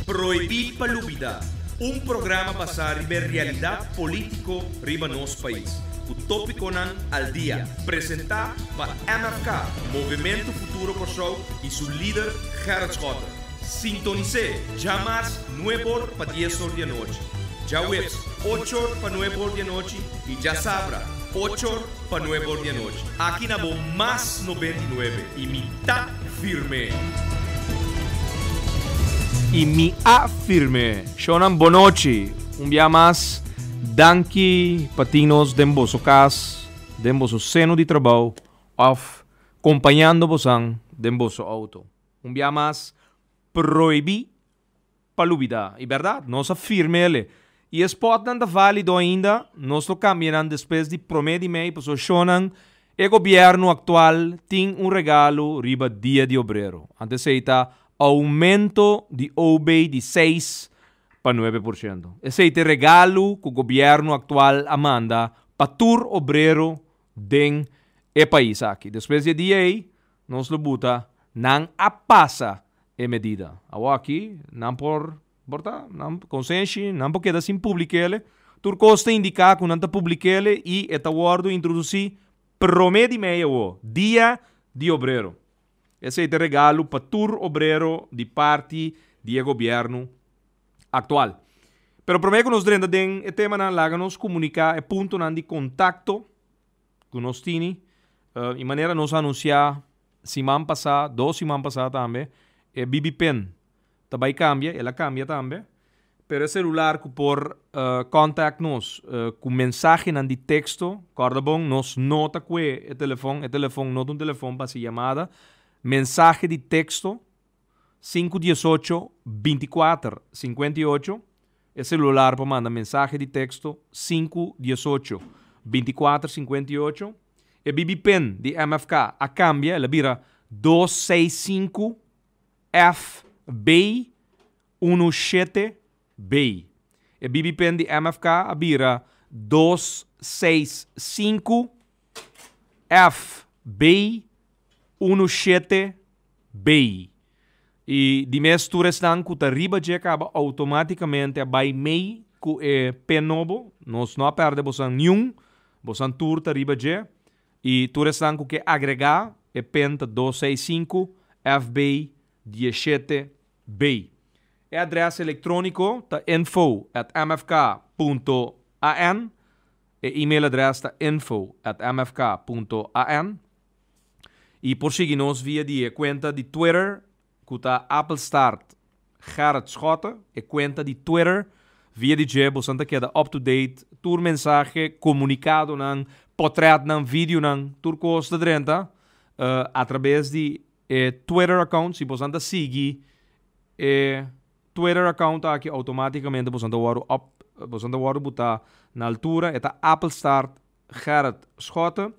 Prohibí pa Lubidá, un programa basá riba e realidat polítiko riba nos pais, ku tópikonan al dia, presentá pa MFK, Movementu Futuro Kòrsou, i su lider Gerrit Schotte. Sintonis'é djamars nueb'or pa dies'or di anochi, djaweps och'or pa nueb'or di anochi i djasabra och'or pa nueb'or di anochi. Aki na bo Mas 99 i mi ta firme. I mi a firme. Shownan bonochi. Un bia mas danki pa tin nos den boso kas, den boso seno di trabou of kompañando bosan den boso outo. Un bia mas prohibí pa lubidá. I bèrdat, nos a firme el'e. I e spòtnan ta válido ainda, nos lo kambia nan despues di promé di mei, pasobra shownan e gobièrnu aktual tin un regalo riba Dia di Obrero. Anto esei ta oumento di OB di seis pa 9%. Esei ta e regalo ku gobièrnu aktual a manda pa tur obrero den e pais aki. Despues di e dia ei, nos lo buta nan a pasa e medida. Awor aki nan por por ta nan konsenshi, nan por keda sin publik'ele. Tur kos ta indiká ku nan ta publik'ele i e ta wòrdu introdusí promé di mei awor, Dia di Obrero. Esei ta e regalo pa tur obrero di parti di e gobièrnu aktual. Pero promé ku nos drenta den e temanan laga nos komuniká e puntonan di kontakto ku nos tini. I manera nos a anunsiá siman pasá, dos siman pasá tambe, e BB Pin ta bai kambia, el a kambia tambe. Pero e selular ku por contact nos ku mensahenan di teksto, kòrda bon, nos no ta kue e telefòn, e telefòn no ta un telefòn pa hasi yamada. Mensahe di teksto, sinku 18 24 58, e selular pa manda mensahe di teksto, sinku 18 24 58. E BB Pin di MFK a kambia, el a bira dos seis sinku FB unu shete B. E BB Pin di MFK a bira dos seis sinku FB unu shete B. I di mes tur esnan ku ta riba dje kaba outomátikamente a bai mei ku e pen nobo. Nos no a pèrdè bosan niun, bosan tur ta riba dje. I tur esnan ku ke agregá e pen ta dos seis sinku FB 17 B. E adrès elektróniko ta info at mfk punto an. E email adrès ta info at mfk punto an. I por sigui nos via di e kuenta di Twitter ku ta Appelstart Gerrit Schotte. E kuenta di Twitter via di dje bosan ta keda up to date tur mensahe, komunikadonan, potrètnan, videonan, tur kos ta drenta atrabes di e Twitter account. Si bosan ta sigui e Twitter account aki automaticamente bosan ta wòrdu up, bosan ta wòrdu butá na altura. E ta Appelstart Gerrit Schotte.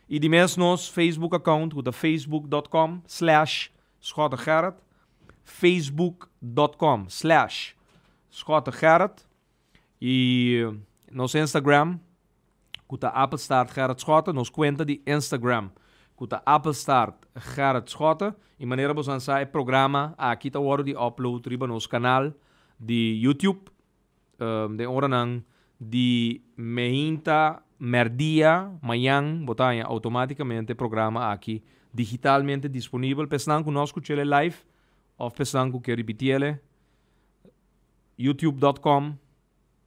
I di mes nos Facebook account ku ta facebook dot com slash schottegerrit, facebook dot com slash schottegerrit. I nos Instagram ku ta Appelstart Gerrit Schotte, nos kuenta di Instagram ku ta Appelstart Gerrit Schotte. I manera boso sa e programa aki ta wòrdu di upload riba nos kanal di YouTube den oranan di meinta, mèrdia, mañan bo ta haña outomátikamente e programa aki digitalmente disponibel pa esnan ku no a skuch'el live òf pa esnan ku ke ripitiel. youtube.com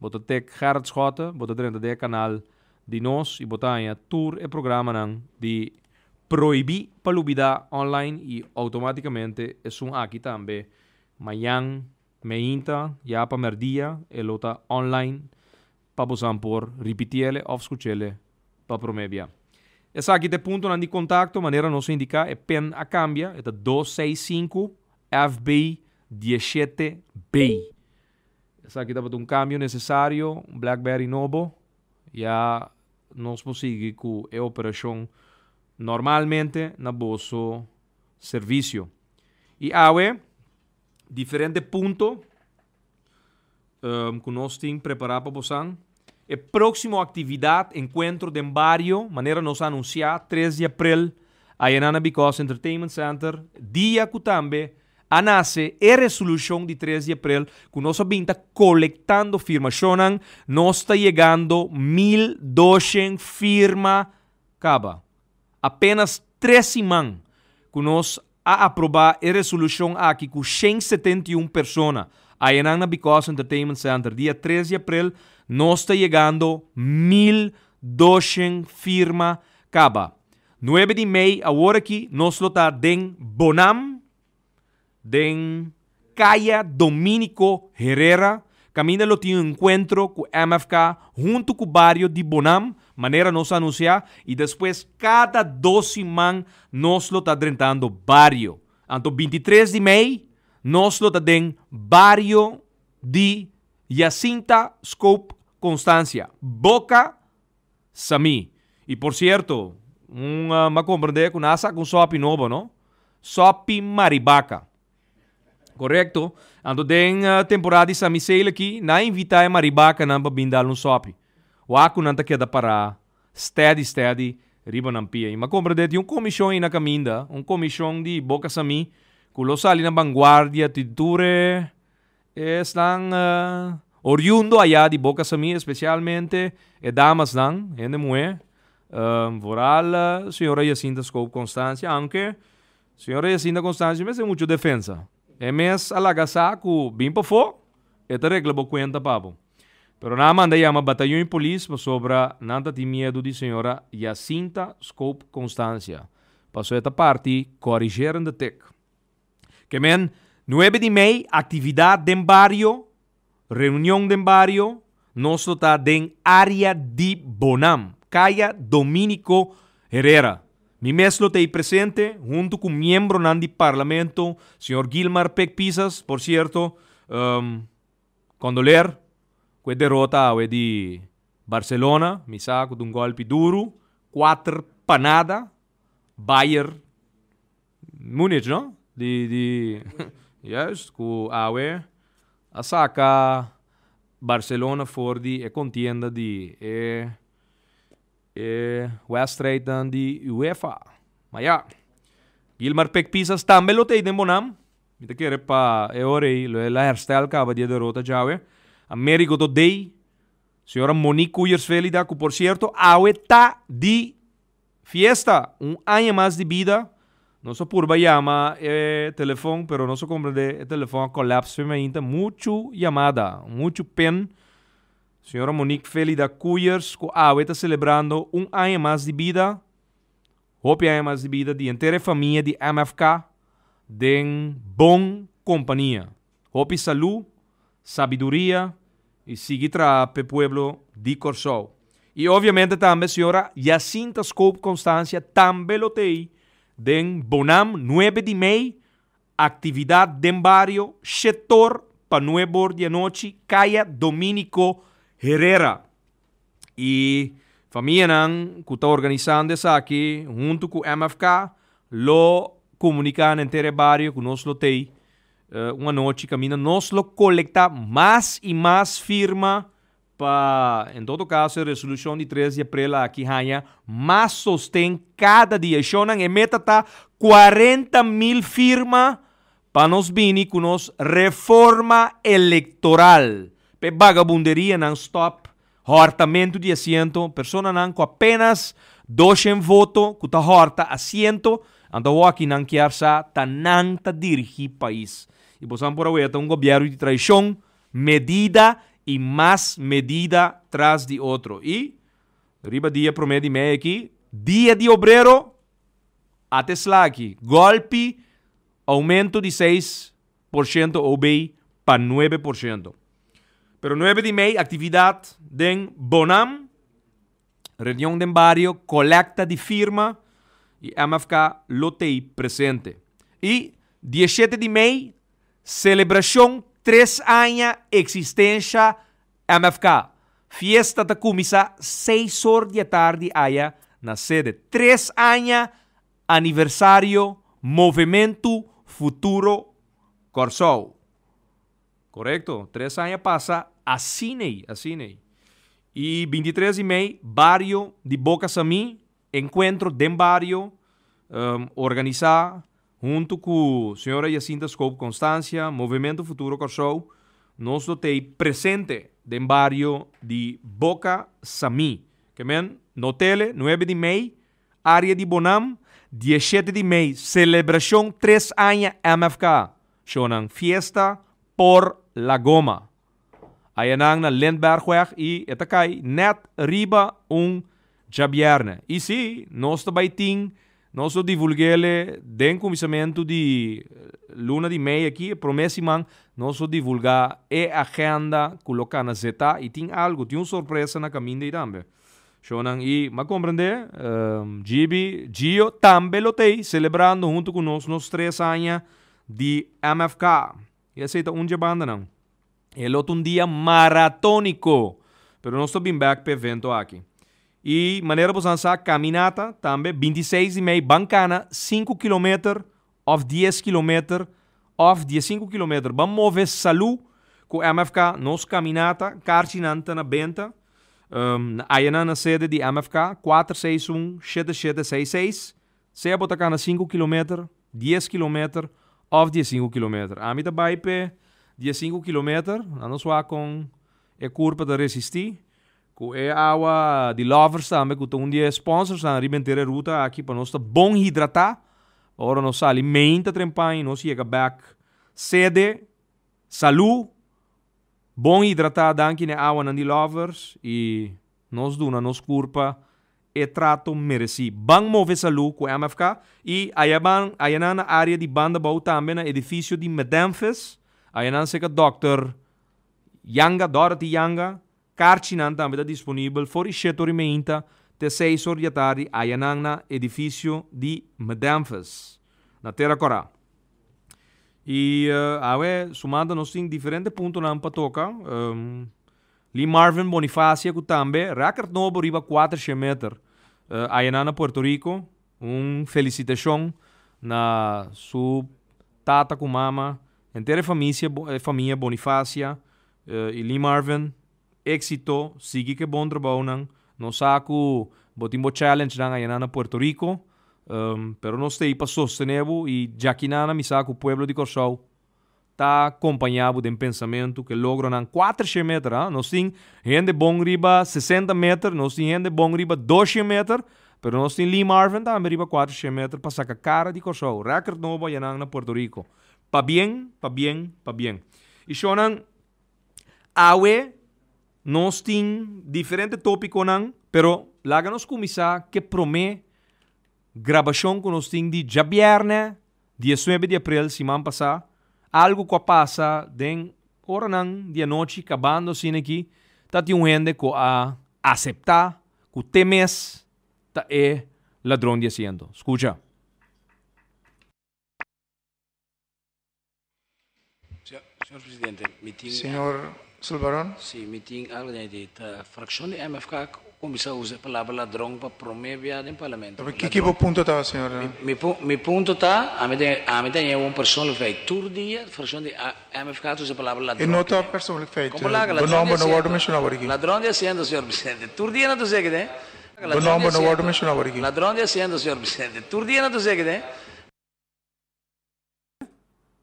bo ta tek Gerrit Schotte, bo ta drenta den e kanal di nos i bo ta haña tur e programanan di Prohibí pa Lubidá online i outomátikamente esun aki tambe mañan meinta ya pa mèrdia e lo ta online pa bosan por ripitiele òf skuchele pa promé bia. Esaki ta e puntonan di kontakto, manera nos a indiká e pen a kambia, e ta dos seis sinku FB 17 B. Esaki tabata un kambio nesesario, un Blackberry nobo, ya nos por sigui ku e operashon normalmente na boso servisio. I awe diferente punto ku nos tin prepará pa bosan. E próksimo aktividat, Enkuentro den Bario, manera nos a anunsiá tres di aprel ayanan na Because Entertainment Center, dia ku tambe. a nase e resolushon di tres di aprel ku nos a bin ta kolektando firmashonnan, nos ta yegando 1200 firma kaba. Apenas 3 siman ku nos a aprobá e resolushon aki ku 171 persona ayanan na Because Entertainment Center dia 3 di aprel, nos ta yegando 1200 firma kaba. 9 di mei awor aki nos lo ta den Bonam, den Kaya Dominico Herrera, kaminda lo tin un enkuentro ku MFK huntu ku bario di Bonam, manera nos a anunsiá, i despues kada 2 siman nos lo ta drentando bario. Anto 23 di mei nos lo ta den bario di Jacinta Scope Constancia, Boca Samí. I por sierto, un m'a komprendé ku nan a saka un sòpi nobo, no? Sòpi Maribaka. Korekto. Anto den temporada di Samí Sale aki, nan a invitá e maribakanan pa bin dal un sòpi. Wak ku nan ta keda pará steady steady riba nan pia. I m'a komprendé tin un komishon ei na kaminda, un komishon di Boka Samí ku lo sali na vanguardia tin tur e Esnan oriundo aya di Boca Samí, especialmente e damasnan, hende muhé, vooral señora Jacinta Scope Constancia, aunke señora Jacinta Constancia mester mucho defensa. E mes a laga sa ku bin pafó, e ta regla bo kuenta pa bo. Pero nan a manda yama batayon i polis pasobra nan ta tin miedu di señora Jacinta Scope Constancia, paso e ta parti corrigerende tik. Ke men, 9 di mei, aktividat den bario, reunion den bario, nos lo ta den área di Bonam, Kaya Dominico Herrera. Mi mes lo ta ei presente huntu ku miembronan di Parlamento, señor Gilmar Pek Pisas, por sierto, kondoleer ku e derota awe di Barcelona, mi sa ku ta un gòlpi duru, 4-0, Bayern Munich, no? Di, di, juist, ku awe a saka Barcelona for di e kontienda di e, e wedstrijdnan di UEFA. Ma ya, Gilmar Pek Pisas tambe lo ta ei den Bonam. Mi ta kere pa e ora ei lo el a herstel kaba di e derota djawe. Americo Todei, señora Monique Kuyers Felida, ku por sierto awe ta di fiesta, un aña mas di bida. Nos a purba yama e telefon, pero nos a comprende e telefon a collapse fe mainta. Muchu yamada, muchu pen. Señora Monique Felida Kuyers, ku awe ta celebrando un aña mas di bida. Hopi aña mas di bida di henter e famia di MFK den bon kompania. Hopi salú, sabiduria i sigui traha p'e pueblo di Kòrsou. I obviamente tambe señora Jacinta Scope Constancia tambe lo t'ei den Bonam 9 di mei, aktividat den bario Shetor pa nuebor di anochi, Kaya Dominico Herrera. I famianan ku ta organisando esaki huntu ku MFK lo komuniká na henter e bario ku nos lo t'ei un anochi kaminda nos lo kolektá mas i mas firma pa en todo kaso e resolushon di 3 di aprel aki haña mas sosten kada dia. Shonnan, e meta ta 40,000 firma pa nos bini ku nos reforma elektoral. Pa e bagabunderianan stòp, hòrtamentu di asiento, personanan ku apenas 200 voto ku ta hòrta asiento, anto awor nan kier sa ta nan ta dirigí pais. I boso por a weta un gobièrnu di traishon, medida i mas medida tras di otro. I riba dia 1 di mei aki, dia di obrero, ata eslaki, gòlpi, oumento di 6% OB pa 9%. Pero 9 di mei, aktividat den Bonam, reunion den bario, kolekta di firma i MFK lo t'ei presente. I 17 di mei, selebrashon 3 aña eksistensha MFK. Fiesta ta kuminsá 6 or di atardi aya na sede. 3 aña aniversario Movementu Futuro Kòrsou. Korekto, 3 aña pasa asinei, asinei. I 23 di mei, bario di Boca Samí, enkuentro den bario, organisá Huntu ku señora Jacinta Scope Constancia, Movemento Futuro Kòrsou, nos lo t'ei presente den bario di Boca Samí. Ke men, no tele, nuebe di mei, área di Bonam, dieshete di mei, selebrashon tres aña MFK. Shownan Fiesta por la Goma. Ayanan na Lindbergweg i e ta kai nèt riba un djabièrnè. I sí, nos ta bai tin, nos lo divulg'ele den kuminsamentu di luna di mei aki, e promé siman, nos lo divulgá e agenda ku lo kana zetá i tin algu, tin un sorpresa na kaminda ei tambe. Shownan i m'a komprendé, Gibi, Gio tambe lo t'ei selebrando huntu ku nos nos tres aña di MFK. I esei ta un dje bandanan. E lo ta un dia maratóniko, pero nos ta bin bèk p'e evento aki. I manera boso a sa, kaminata tambe 26 di mei ban kana sinku kilometer òf dies kilometer òf diesinku kilometer. Ban move salú ku MFK, nos kaminata, karchinan ta na benta. Ayanan na sede di MFK, kuater seis un shete shete seis seis. Sea bo ta kana sinku kilometer, dies kilometer òf diesinku kilometer. Ami ta bai p'e diesinku kilometer, nan nos wak kon e kurpa ta resistí. Ku e awa di Lovers tambe ku ta un di e sponsorsnan riba henter e ruta aki pa nos ta bon hidratá pa ora nos sali meinta trempan i nos yega bèk sede, salú, bon hidratá danki na e awanan di Lovers i nos duna nos kurpa e trato meresí. Ban move salú ku MFK i ayaban ayanan na área di Bandabou tambe na edifisio di Medemphis, ayanan serka dòkter Yanga, Dorothy Yanga, karchinan tambe ta disponibel for di shete or i meinta te seis or di atardi ayanan na edifisio di Medemphis na Tera Kòrá. I awe sumando nos tin diferente puntonan pa toka. Lee Marvin Bonifacia ku tambe rèkòrt nobo riba kuater shen meter ayanan na Puerto Rico. Un felisitashon na su tata ku mama, henter e famisia e famia Bonifacia i Lee Marvin. Éksito, sigui ku e bon trabounan. Nos sa ku bo tin bo challengenan ayanan na Puerto Rico, pero nos ta ei pa sostené bo i djakinana mi sa ku pueblo di Kòrsou ta kompañá bo den pensamentu ku e logronan kuater shen meter, ha? Nos tin hende bon riba sesenta meter, nos tin hende bon riba dos shen meter, pero nos tin Lee Marvin tambe riba kuater shen meter pa saka kara di Kòrsou. Rèkòrt nobo ayanan na Puerto Rico. Pabien, pabien, pabien. I shownan, awe nos tin diferente tópikonan, pero laga nos kuminsá ku e promé grabashon ku nos tin di djabièrnè 19 di aprel siman pasá, algu ku a pasa den oranan di anochi kabando asina aki, ta tin un hende ku a aseptá ku te mes ta e ladron di asiento. Skucha. Señor presidente, mi tin. Señor Sulvaron. Sí, mi tin algo den di ta fraccion di MFK cuminsa usa e palabra ladron pa prome bia den parlamento. Pero kiko bo punto ta, señor? Mi, mi punto ta, ami ta, ami ta ñe un persoonlijk feit. Tur dia fraccion di MFK ta usa e palabra ladron. E no ta persoonlijk feit. Como laga, Bo ladron di nomber no wordo asiento. menciona awor aki. Ladron di asiento, señor presidente. Tur dia nan ta usa esaki, ne? Bo Ladron di nomber no wordo asiento. menciona awor aki. Ladron di asiento, señor presidente. Tur dia nan ta usa esaki, ne?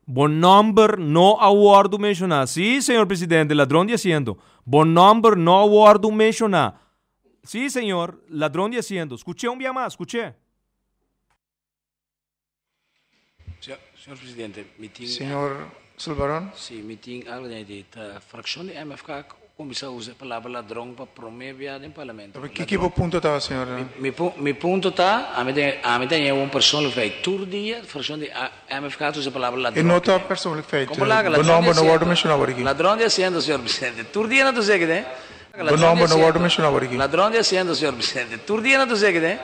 Bo nòmber no a wòrdu menshoná. Sí, señor presidente, ladron di asiento. Bo nòmber no a wòrdu menshoná. Sí, señor, ladron di asiento. Skuch'é un bia mas, skuch'é. Señor presidente, mi tin. Señor Sulvaron. Sí, mi tin algo den di ta fraccion di MFK cuminsa usa e palabra ladron pa prome bia den parlamento. Pero kiko bo punto ta, señor? Mi, mi punto ta, ami ta, ami ta ñe un persoonlijk feit. Tur dia fraccion di MFK ta usa e palabra E ladron. no ta persoonlijk feit. Como laga, Bo ladron di nomber no wordo asiento. menciona awor aki. Ladron di asiento, señor presidente. Tur dia nan ta usa esaki, ne? Bo Ladron di nomber no wordo asiento. menciona awor aki. Ladron di asiento, señor presidente. Tur dia nan ta usa esaki, ne?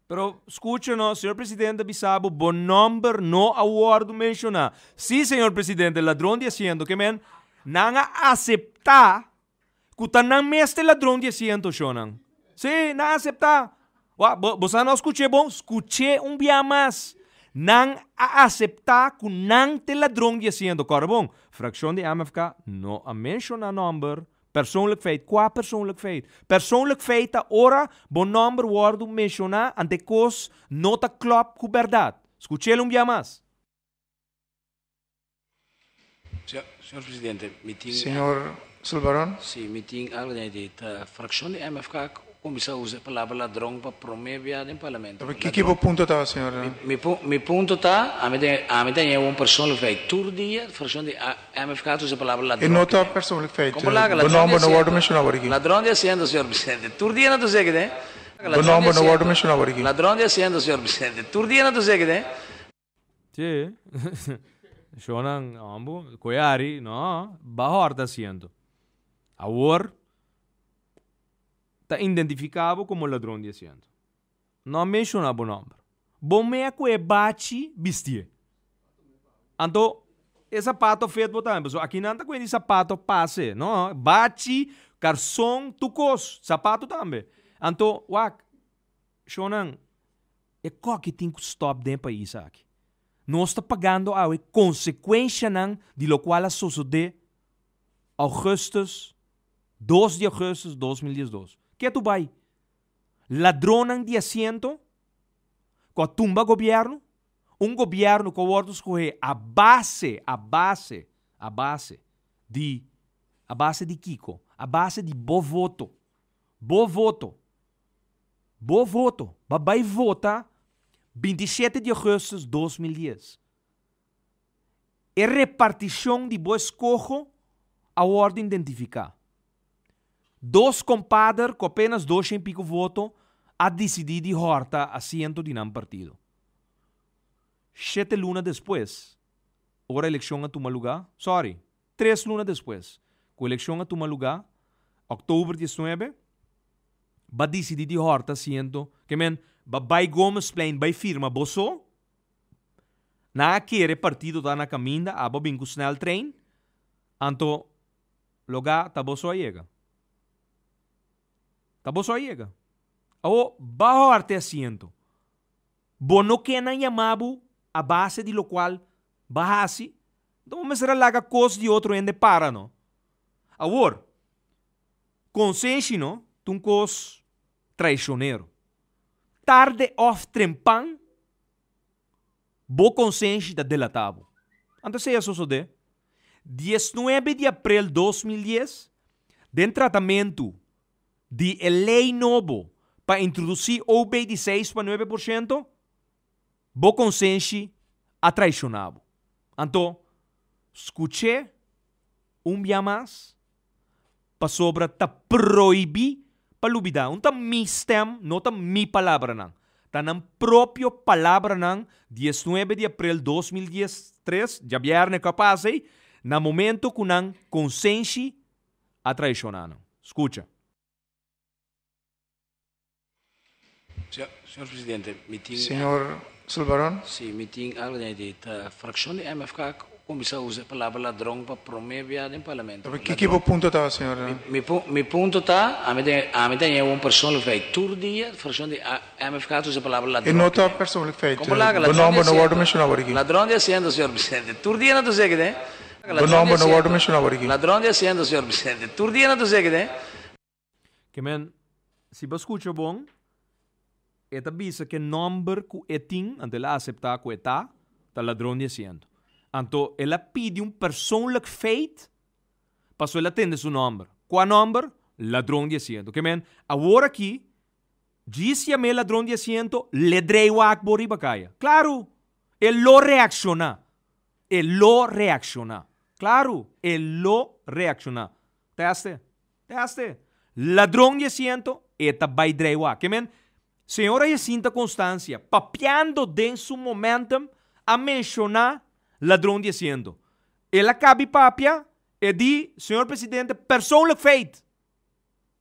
Pero skucha no, señor presidente a bisa bo, bo nomber no a wordo menciona. Sí, señor presidente, ladron di asiento, ke men, nan a acepta ku ta nan mes ta e ladron di asiento, shownan. Sí, nan a acepta. Wa, bo, bo sa no skuch'é bon? Skuch'é un bia mas. Nan a acepta ku nan ta e ladron di asiento. Kòrda bon, frakshon di MFK no a menciona nomber. Persoonlijk feit, kua persoonlijk feit? Persoonlijk feit ta ora bo nòmber wòrdu menshoná ante kos no ta klòp ku bèrdat. Skuch'el un bia mas. Señor Presidente, mi tin. Señor Sulvaran. Sí, mi tin algo den di ta fraccion di MFK a cuminsa usa e palabra ladron pa prome bia den Parlamento. Kiko bo punto ta, señor? Mi, mi punto ta, ami den, ami ta un persoonlijk feit. Tur dia, fraccion di MFK ta usa e palabra ladron. E no ta persoonlijk feit. Como laga, Bo ladron di nomber no wordo asiento. menciona awor aki. Ladron di asiento, señor Presidente. Tur dia nan ta usa esaki, Bo nomber no wordo menciona awor aki. Ladron di asiento, señor Presidente. Tur dia nan ta usa esaki. Sí. Shownan, ambo, koyari, no, ba horta asiento. Awor, ta identifica bo como ladron di asiento. No a menciona bo nomber. Bo mea cu e bachi bistie. Anto, e zapato fet bo tambe, pasobra aki nan ta cuenta di zapato pase, no, bachi, carson, tur cos, zapato tambe. Anto, wak, shownan, E koki tin ku stòp den e pais aki. Nos ta pagando awe konsekuenshanan di lokual a sosodé ougùstùs, dos di ougùstùs 2012. Ke tu bai? Ladronnan di asiento ku a tumba gobièrnu, un gobièrnu ku a wòrdu skohé a base, a base, a base di, a base di kiko? A base di bo voto. Bo voto. Bo voto. Ba bai vota 27 di augustus 2010. E reparticion di bo escoho a wordo identifica. Dos compader cu apenas dos shen pico voto a dicidi di horta asiento di nan partido. Shete luna despues, ora eleccion a tuma luga, sorry, Tres luna despues ku elekshon a tuma lugá, òktober 19, ba disidí di hòrta asiento, ke men ba bai Gomezplein bai firma bo so. Nan a kere partido ta na kaminda, abo a bin ku sneltrein, anto logá ta bo so a yega. Ta bo so a yega. Awo ba hòrta e asiento. Bo no ke nan yama bo a base di lokual bo a hasi? Nton bo mester a laga kos di otro hende para no. Awor, konsenshi no ta un kos traishonero. Tarde òf trempan bo konsenshi ta delatá bo. Anto esei a sosodé. 19 di aprel 2010, den tratamentu di e lei nobo pa introdusí OB di seis pa nuebe por shento, bo konsenshi a traishoná bo. Anto, skuch'é un bia mas, pasobra ta prohibí pa lubidá. Un ta mi stèm, no ta mi palabranan. Ta nan propio palabranan, 19 di aprel 2013, djabièrnè ku a pasa ei, na momento ku nan konsenshi a traishoná nan. Skucha. Señor Presidente, mi tin. Señor Sulvaran. Si, mi tin algo den di ta fraccion di MFK a cuminsa usa e palabra ladron pa prome bia den Parlamento. Kiko bo punto ta, señor? Mi, mi punto ta, ami den, ami ta ñe un persoonlijk feit. Tur dia fraccion di MFK ta usa e palabra ladron. E no ta persoonlijk feit. Como laga, Bo ladron di nomber no wordo asiento. menciona awor aki. Ladron di asiento, señor Presidente. Tur dia nan ta usa esaki den. Bo nomber no wordo menciona awor aki. Ladron di asiento, señor presidente. Tur dia nan ta usa esaki. Ke men, si bo skucha bon, e ta bisa ke nomber ku e tin, anto el a aseptá ku e ta, ta ladron di asiento. Anto el a pidi un persoonlijk feit pasobra el a tende su nomber. Kua nomber? Ladron di asiento. Ke men, awor aki, djis yam'é ladron di asiento, le drei wak bo riba kaya. Klaru! E lo reakshoná. E lo reakshoná. Klaru, e lo reakshoná. Teste. Teste. Ladron di asiento, e ta bai drei wak. Ke men, señora Jacinta Constancia, papiando den su momentum, a menshoná ladron di asiento. El a kabi papia, e di, Señor Presidente, persoonlijk feit.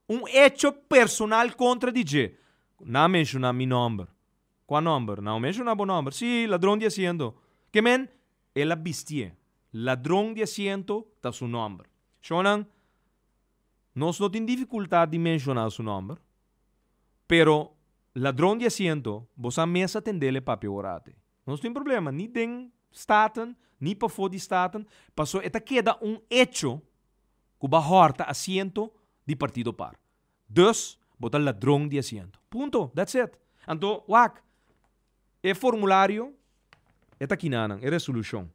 Un echo personal kontra di dje. Nan a menshoná mi nòmber. Kua nòmber? Nan a menshoná bo nòmber. Sí, ladron di asiento. Ke men? El a bistié. Ladron di asiento ta su nòmber. Shownan, nos no tin difikultat di menshoná su nòmber, pero ladron di asiento, bo sa mes a tendel e papia orate. Nos tin problema ni den Staten, ni pafó di Staten, pasobra e ta keda un echo ku bo a hòrta asiento di Partido Par. Dus, bo ta ladron di asiento. Punto. That's it. Anto, wak, e formulario. E ta kinanan, e resolushon.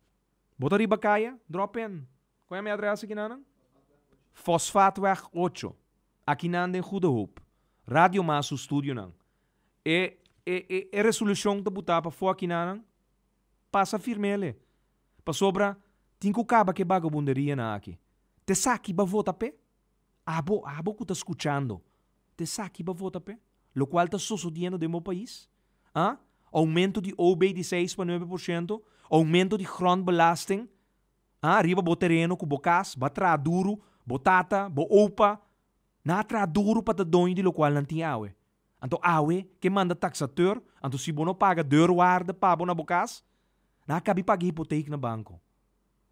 Bo ta riba kaya? Drop in. Kon e mi adres akinanan? Fosfaatweg ocho. Akinan den Goede Hoop. Radio Mas su studionan. E e e e resolushon ta butá pafó akinanan? Pasa firm'ele. Pasobra tin ku kaba ku e bagabunderianan aki. Te esaki bo a vota p'e? Abo, abo ku ta skuchando, te esaki bo a vota p'e? Lokual ta sosodiendo den bo pais? A? Oumento di OB di seis pa nuebe por shento, oumento di grondbelasting, a, riba bo tereno ku bo kas, bo a traha duru, bo tata, bo opa, nan a traha duru pa ta doño di lokual nan tin awe. Anto awe ke manda taksateur, anto si bo no paga deurwaarde pa bo na bo kas, nan a kabi paga hipoteek na banko.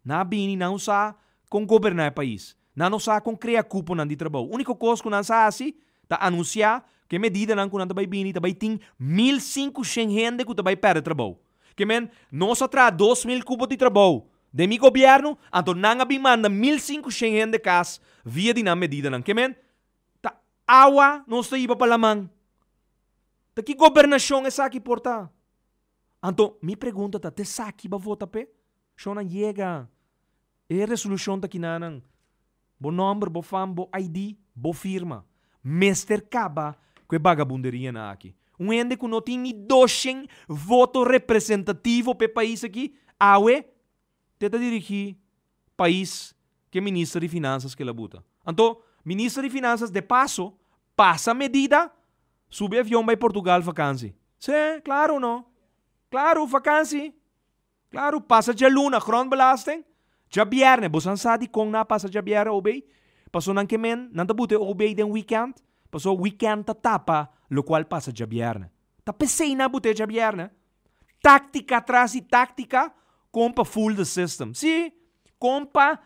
Nan a bini, nan no sa kon goberná e pais. Nan no sa kon krea kuponan di trabou. Úniko kos ku nan sa hasi ta anunsiá ku e medidanan ku nan ta bai bini ta bai tin 1500 hende ku ta bai pèrdè trabou. Ke men, nos a traha 2000 kupo di trabou den mi gobièrnu, anto nan a bin manda 1500 hende kas via di nan medidanan. Ke men, ta awa nos ta hiba pa laman. Ta ki gobernashon esaki por ta? Anto, mi pregunta ta, t'esaki bo a vota p'e? Shon a yega. E resolushon ta kinanan, Bo nòmber, bo fam, bo ID, bo firma. Mester kaba ku e bagabunderianan aki. Un hende ku no tin ni doshen voto representativo p'e pais aki, awe te ta dirigí pais ku e minister di finansas ku el a buta. Anto, minister di finansas de paso pasa medida, subi avion bai Portugal vakansi. Se, klaro no. Klaro, vakansi. Klaru, pasa djaluna grondbelasting, djabièrnè, boso nan sa dikon nan a pasa djabièrnè OB? Paso nan ke men, nan ta buta e OB den wikènt, paso wikènt ta tapa lokual pasa djabièrnè. Ta p'esei nan a buta e djabièrnè. Táktika tras di táktika kon pa fool the system. Sí, kon pa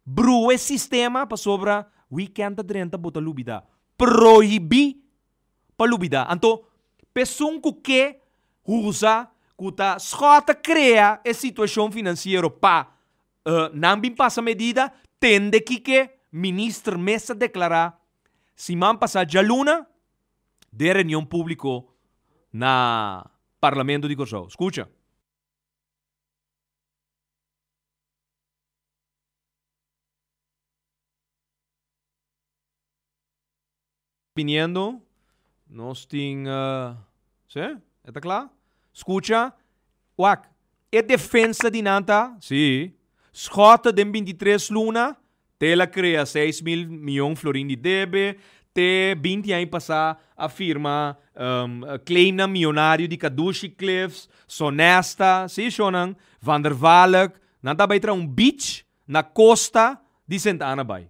brua e sistema pasobra wikènt ta drenta bo ta lubidá. Prohibí pa lubidá. Anto, p'esun ku ke usa ku ta Schot a krea e situashon finansiero pa nan bin pasa medida, tende kiko minister mes a deklará siman pasá djaluna den reunion públiko na Parlamento di Kòrsou. Skucha. Biniendo, nos tin, si, e ta kla? Skucha, wak, e defensa di nan ta, si, Schotte den 23 luna, te el a krea 6000 mion florin di debe, te 20 aña pasá a firma claimnan mionario di Kadushi Cliffs, Sonesta, si, shonnan, Van der Valk, nan ta bai traha un beach na kosta di Sint Anna Bay.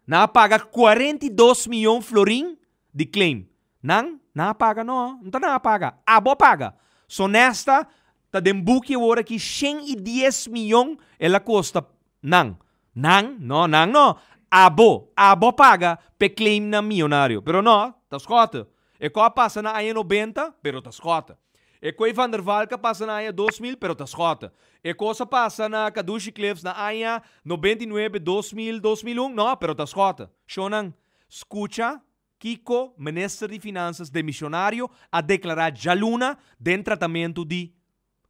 Nan a paga 42 miyon florin di claim. Nan, nan a paga? No, no ta nan a paga. Abo a paga. Sonesta ta den buki awor aki 110 miyon el a kosta nan. Nan, no, nan no. Abo, abo a paga p'e claimnan miyonario. Pero no, ta Schotte. E ko a pasa na aña 90, pero ta Schotte. E koe Van der Valk a pasa na aña 2000, pero ta Schotte. E kos a pasa na Kadushi Cliffs na aña 99, 2000, 2001, no, pero ta Schotte. Shonnan, skucha kiko Minister di Finansas demisionario a deklará djaluna den tratamentu di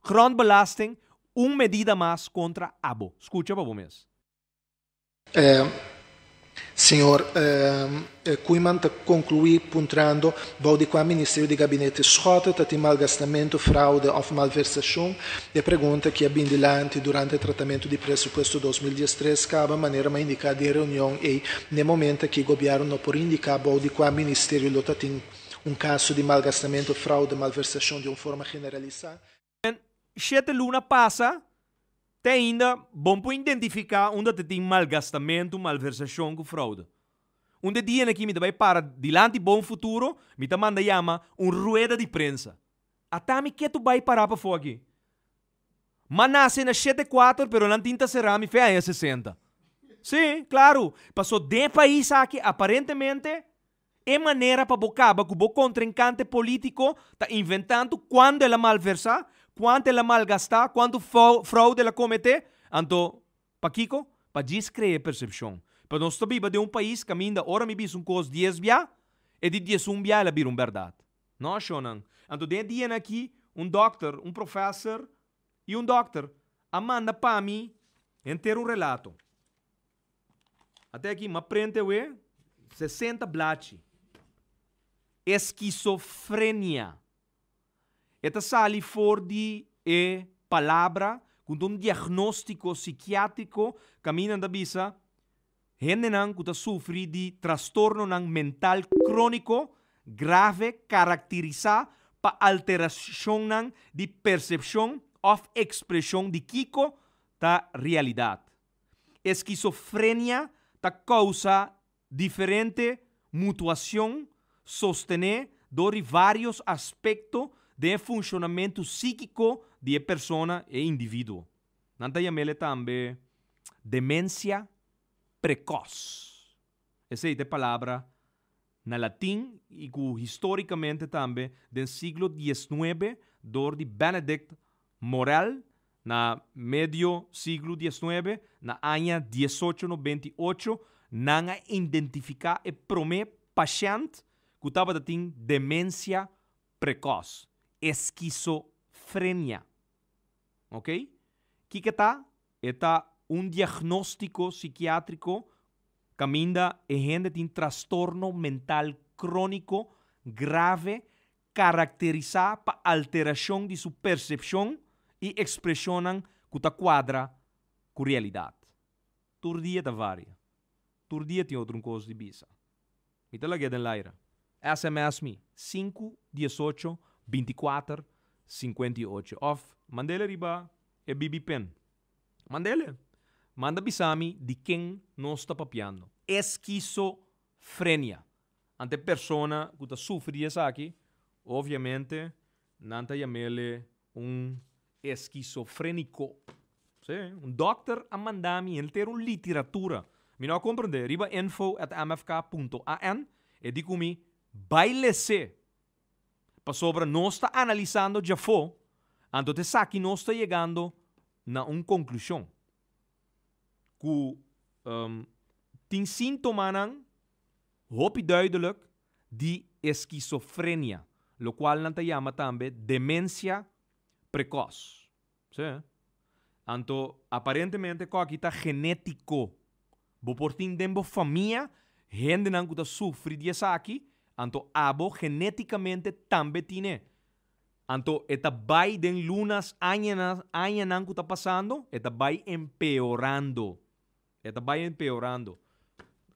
grondbelasting, un medida mas kontra abo. Skucha pa bo mes. Señor Koeiman ta conclui puntrando bou di cua ministerio di Gabinete Schotte ta tin malgastamento, fraude of malversacion. E pregunta ki a bin dilanti durante tratamento di presupuesto 2013 caba manera m'a indica den reunion ey n'e momento aki gobierno no por indica bou di cua ministerio lo ta tin un caso di malgastamento, fraude, malversacion di un forma generalisa. Shete luna pasa, te ainda bon por identifiká unda ta tin malgastamentu, malversashon ku fraude. Un de dianan aki mi ta bai para dilanti Bon Futuro, mi ta manda yama un rueda di prensa. Ata mi ke tu bai para pafó aki. M'a nase na shete kuater pero nan tin ta será mi fe aña 60. Sí, klaru, paso den e pais aki aparentemente E manera pa bo kaba ku bo kontrinkante polítiko ta inventando kuando el a malversá, kuantu el a malgastá, kuantu fraude el a kometé. Anto, pakiko? Pa djis krea e persepshon. Pero nos ta biba den un pais kaminda ora mi bisa un kos dies bia, e di 11 bia el a bira un bèrdat. No, shonnan. Anto den e dianan aki, un dòkter, un profèser. I un dòkter a manda pa mi henter un relato. Ate aki m'a prente awe 60 blachi. Eskizofrenia. E ta sali for di e palabra ku ta un diagnóstiko sikiátriko kaminda nan ta bisa hendenan ku ta sufri di trastornonan mental króniko grave karakterisá pa alterashonnan di persepshon òf ekspreshon di kiko ta realidat. Eskizofrenia ta kousa diferente mutuacion sostené dor di vários aspekto den e funshonamentu síkiko di e persona, e individuo. Nan ta yam'el tambe demensia prekòs. Esei ta e palabra na latin i ku histórikamente tambe den siglo diesnuebe dor di Benedict Morel na medio siglo diesnuebe, na aña 1898, nan a identifiká e promé pashènt ku tabata tin demensia prekòs, eskizofrenia. Ok? Kiko ta? E ta un diagnóstiko sikiátriko kaminda e hende tin trastorno mental króniko grave karakterisá pa alterashon di su persepshon i ekspreshonnan ku ta kuadra ku realidat. Tur dia ta varia. Tur dia tin otro un kos di bisa. Mi ta lag'é den laira. Sms mi, sinku 18 24 58 òf mand'é riba e BB pen. Mand'é. Manda bisa mi di ken nos ta papiando. Eskizofrenia. Anto e persona ku ta sufri di esaki, obviamente nan ta yam'é un eskizofréniko. Sí, un dòkter a manda mi henter un literatura. Mi no a komprendé. Riba info@mfk.an e di ku mi bai les'é. Pasobra nos ta analisando djafó, anto t'esaki nos ta yegando na un konklushon. Ku tin síntomanan hopi duidelijk di eskizofrenia, lokual nan ta yama tambe demensia prekòs. Sí. Anto, aparentemente ku aki ta genétiko. Bo por tin den bo famia hendenan ku ta sufri di esaki, anto abo genétikamente tambe tin e. Anto e ta bai den lunas, añanan, añanan ku ta pasando, e ta bai empeorando. E ta bai empeorando.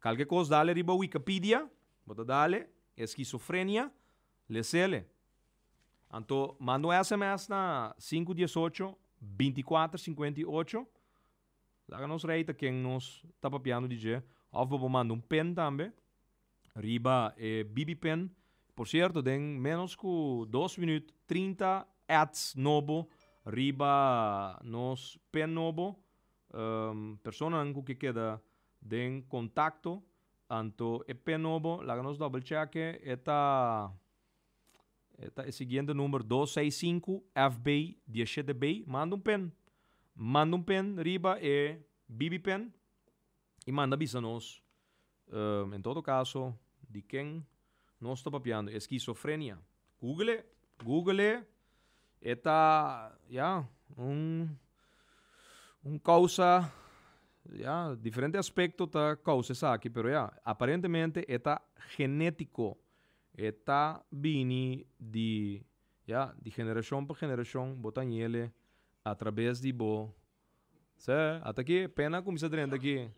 Kalke kos dale riba Wikipedia, bo ta dale eskizofrenia, lesele. Anto manda un sms na sinku 18 24 58, laga nos rei ta ken nos ta papiando di dje, òf bo por manda un pen tambe riba e BB pen. Por sierto, den ménos ku dos minüt 30 ads nobo riba nos pen nobo. Personanan ku ke keda den kontakto, anto e pen nobo, laga nos double check e ta e ta e siguiente number 265 FB 17B. Manda un pen, manda un pen riba e BB pen i manda bisa nos en todo kaso di ken nos ta papiando. Eskizofrenia. Google, Google e ta ya un kousa ya diferente aspekto ta kousa esaki pero ya aparentemente e ta genétiko. E ta bini di ya di generashon pa generashon bo ta ñele atrabes di bo. Se, ata aki pena kuminsá drenta aki.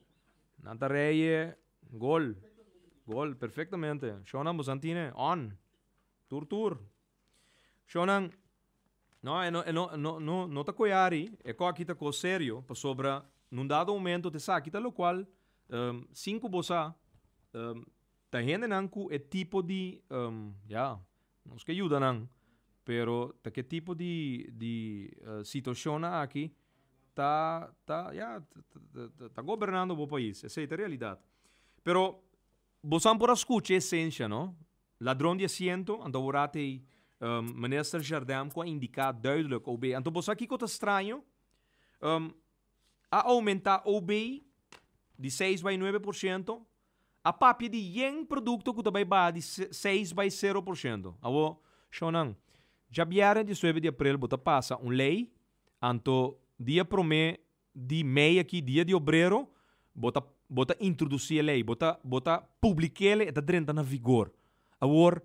Nan ta reye gol. Gol, perfectamente. Shownan bosan tine on. Tur tur. Shownan, no, e no, e no, no, no, no ta koyari, e ko aki ta kos serio, pasobra nun dado momento te sa aki ta lokual um, sin ku bo sa, um, ta hendenan ku e tipo di, um, ya, nos ke yuda nan, pero ta ke tipo di, di uh, situashonnan aki ta, ta, ya, ta, ta, ta gobernando bo pais. Esei ta realidat. Pero bosan por a skucha e esensia, no? Ladron di asiento, anto awor ei minister Jardin ku a indiká duidelijk OB. Anto bo sa kiko ta straño? A oumentá OB di 6 bai 9%, a papia di yen produkto ku ta bai baha di 6 bai 0%. Awor, shownan, djabièrnè 19 di aprel bo ta pasa un lei. Anto dia promé di mei aki, dia di obrero, bo ta bo ta introdusí e lei, bo ta bo ta publik'é e ta drenta na vigor. Awor,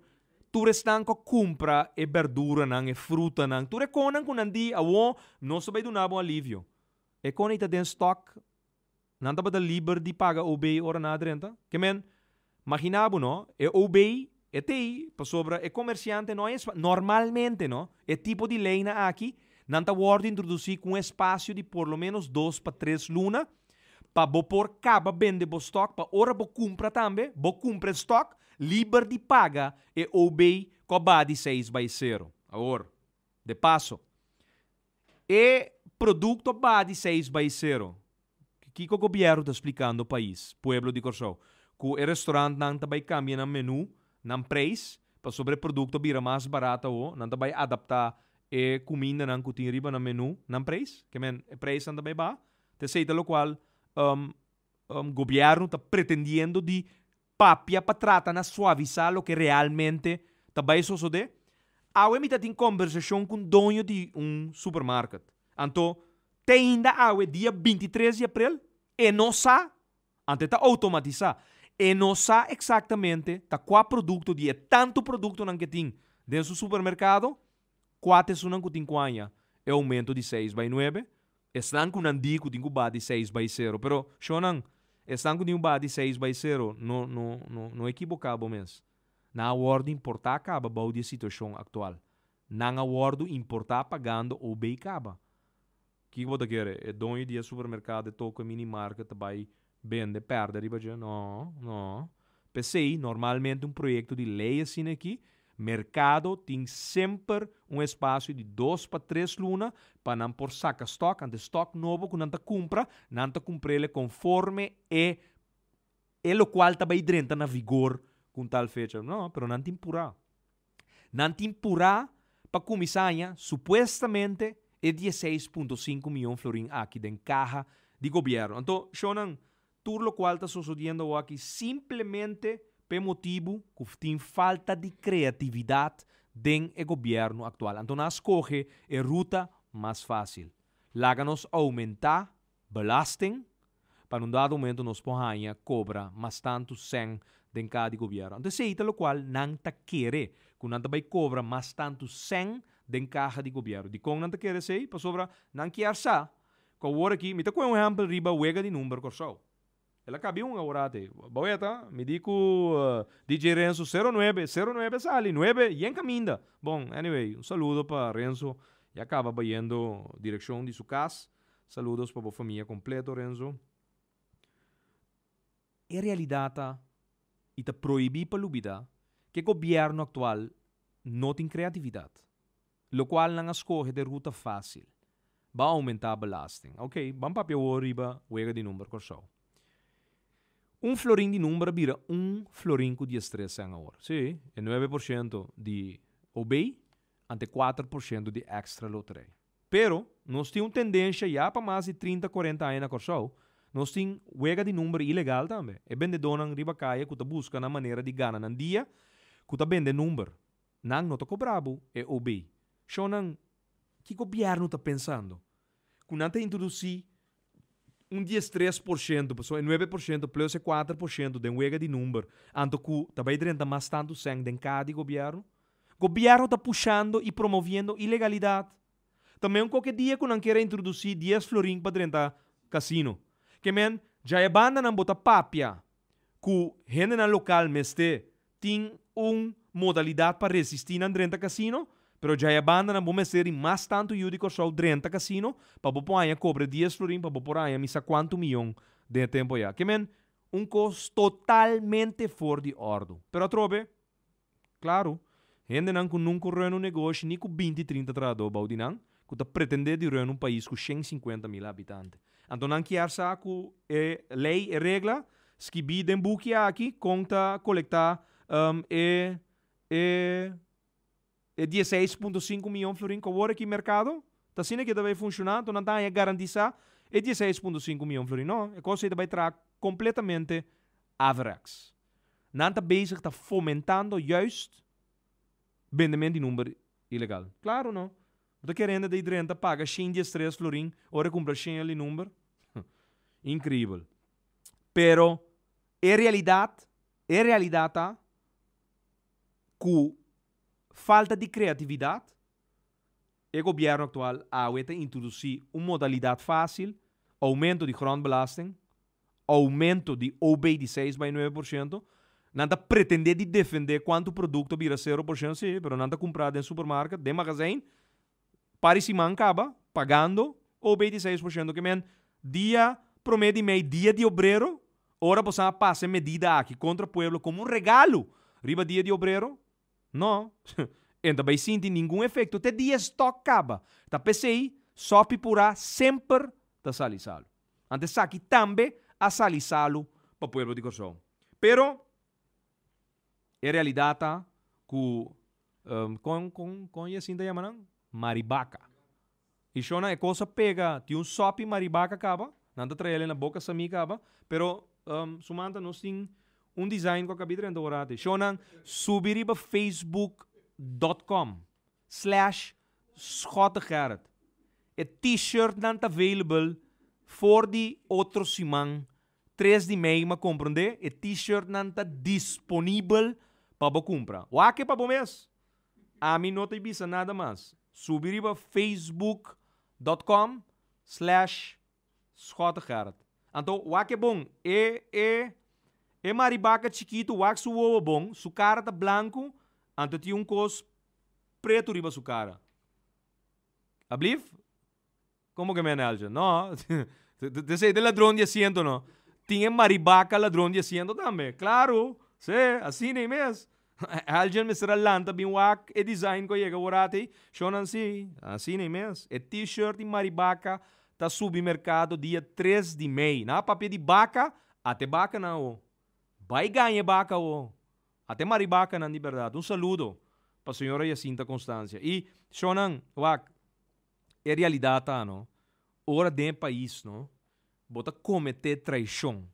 tur esnan ku a kumpra e berduranan, e frutanan, tur e konan ku nan di, awor nos ta bai duna bo un alivio. E kon ei ta den stòk, nan tabata liber di paga OB ora nan a drenta? Ke men, magina bo no, e OB e ta ei pasobra e komersiante no a espa, normalmente no, e tipo di leinan aki, nan ta wòrdu introdusí ku un espasio di por lo ménos dos pa tres luna pa bo por kaba bende bo stòk pa ora bo kumpra tambe, bo kumpra e stòk liber di paga e OB ku a baha di seis bai sero. Awor, de paso, E produkto ba di seis bai sero. Kiko gobièrnu ta splikando pais, pueblo di Kòrsou? Ku e restorantnan ta bai kambia nan menú, nan preis, pasobra e produkto a bira mas barat awo, nan ta bai adaptá e kumindanan ku tin riba nan menú, nan preis? Ke men, e preisnan ta bai baha? Ta esei ta lokual gobièrnu ta pretendiendo di papia pa trata na suavisá loke realmente ta bai sosodé? Awe mi ta tin kombersashon ku un doño di un supermarket. Anto, te ainda awe, dia 23 di aprel, e no sa, anto e ta outomatisá, e no sa eksaktamente ta kua produkto di e tantu produktonan ke tin den su supermerkado, kua ta esunnan ku tin ku haña e oumento di seis bai nuebe. Esnan ku nan di ku tin ku baha di seis bai sero. Pero, shonnan, esnan ku tin ku baha di seis bai sero, no, no, no, no ekiboká bo mes. Nan a wòrdu importá kaba bou di e situashon aktual. Nan a wòrdu importá pagando OB kaba. Kiko bo ta kere? E doño di e supermerkado e toko e minimarket ta bai bende pèrdè riba dje? No, no. P'esei, normalmente un proyekto di lei asina aki, merkado tin semper un espasio di dos pa tres luna pa nan por saka stòk, anto e stòk nobo ku nan ta kumpra, nan ta kumpr'el konforme e e lokual ta bai drenta na vigor ku un tal fecha. No, pero nan tin purá. Nan tin purá pa kuminsá haña supuestamente e 16.5 mion florin aki den kaha di gobièrnu. Anto, shownan, tur lokual ta sosodiendo awaki simplemente p'e motibu ku tin falta di kreatividat den e gobièrnu aktual. Anto nan a skohe e ruta mas fásil. Laga nos oumentá belasting pa na un dado momento nos por haña kobra mas tantu sèn den kaha di gobièrnu. Anto esei ta lokual nan ta kere, ku nan ta bai kobra mas tantu sèn den kaha di gobièrnu. Dikon nan ta kere esei? Pasobra nan kier sa ku awor aki, mi ta kohe un ehèmpel riba wega di number Kòrsou. El a kabi un aworate. Baweta, mi di ku DJ Renzo sero nuebe, sero nuebe sali, nuebe yen kaminda. Bon, anyway, un saludo pa Renzo, ya kaba bayendo direkshon di su kas. Saludos pa bo famia kompleto, Renzo. E realidat ta, i ta prohibí pa lubidá, ku e gobièrnu aktual no tin kreatividat. Lokual nan a skohe ta e ruta fásil. Ba oumentá belasting. Ok, ban papia awor riba wega di number Kòrsou. Un florin di number a bira un florin ku diestres sèn awor. Sí, e 9% di OB ante 4% di extra loterij. Pero, nos tin un tendensha ya pa mas di 30, 40 aña na Kòrsou, nos tin wega di number ilegal tambe. E bendedónan riba kaya ku ta buska nan manera di gana nan dia, ku ta bende number. Nan no ta kobra bo e OB. Shownan, ki gobièrnu ta pensando? Ku nan ta introdusí un 13%, pasobra e 9% plus e 4% den wega di number, anto ku ta bai drenta mas tantu sèn den kaha di gobièrnu? Gobièrnu ta pushando i promoviendo ilegalidat. Ta men koke dia ku nan kier a introdusí 10 florin pa drenta kasino. Ke men, dja e bandanan bo ta papia ku hendenan lokal mester Tin un modalidat pa resistí nan drenta kasino, pero djaya banda nan bo mester di mas tantu yu di Kòrsou drenta kasino pa bo por haña kobre 10 florin pa bo por haña mi sa kuantu miyon den e tempu ayá. Ke men, un kos totalmente for di òrdu. Pero atrobe, klaru, hendenan ku nunka run un negoshi ni ku 20, 30 trahadó bou di nan, ku ta pretendé di run un pais ku 150 mil habitante. Anto nan kier sa ku e lei, e regla, skibí den buki aki kon ta kolektá e e e 16.5 mion florin ku awor aki merkado. Ta asina ke ta bai funshoná, anto nan ta haña garantisá e 16.5 mion florin. No, e kos ei ta bai traha kompletamente averechts. Nan ta bezig ta fomentando juist bendement di number ilegal. Klaro no. Bo ta kere hende ta drenta paga 113 florin ora e kumpra shen ali number? Inkribel. Pero e realidat, e realidat ta ku falta di kreatividat e gobièrnu aktual awe ta introdusí un modalidat fásil, oumento di grondbelasting, oumento di OB di seis bai nuebe por shento. Nan ta pretendé di defendé kuantu produkto bira sero por shento, sí, pero nan ta kumprá den supermarket, den magazijn, par di siman kaba pagando OB di 6%. Ke men dia promé di mei, dia di obrero, ora boso a pasa e medida aki kontra pueblo komo un regalo riba dia di obrero? No, e no ta bai sinti ningun efekto te dia e stòk kaba. Ta p'esei sòpi purá semper ta sali salu. Anto esaki tambe a sali salu pa pueblo di Kòrsou. Pero e realidat ta ku kon kon kon Jacinta yama nan? Maribaka. I shona e kos a pega tin un sòpi maribaka kaba, nan ta trael na boka samí kaba, pero Sumanta nos tin un design ku a kabí drenta ora ati. Shonnan subi riba facebook dot com slash Schottegerrit. E t-shirtnan ta available for di otro siman 3 di mei m'a comprende e t-shirtnan ta disponibel pa bo cumpra. Wak e pa bo mes. Ami no ta bisa nada mas. Subi riba facebook dot com slash Schottegerrit. Anto wak e bon. E e e maribaca chikitu wak su wowo bon, su cara ta blanco, anto tin un cos pretu riba su cara. Ablief? Como ke men Elgin? No, t'esei ta e ladron di asiento no. Tin e maribaca ladron di asiento tambe. Claro, si, asina ei mes. Elgin mester a lanta bin wak e design cu a yega awor ei. Shownan si, asina ei mes. E t-shirt di maribaca ta subi mercado dia 3 di mei. Nan a papia di baca, ate bacanan awo. Bai gaña e baca awo. Ate maribacanan di berdad. Un saludo pa señora Jacinta Constancia. Y shownan, wak. E realidad ta no, ora den e pais no, bo ta comete traicion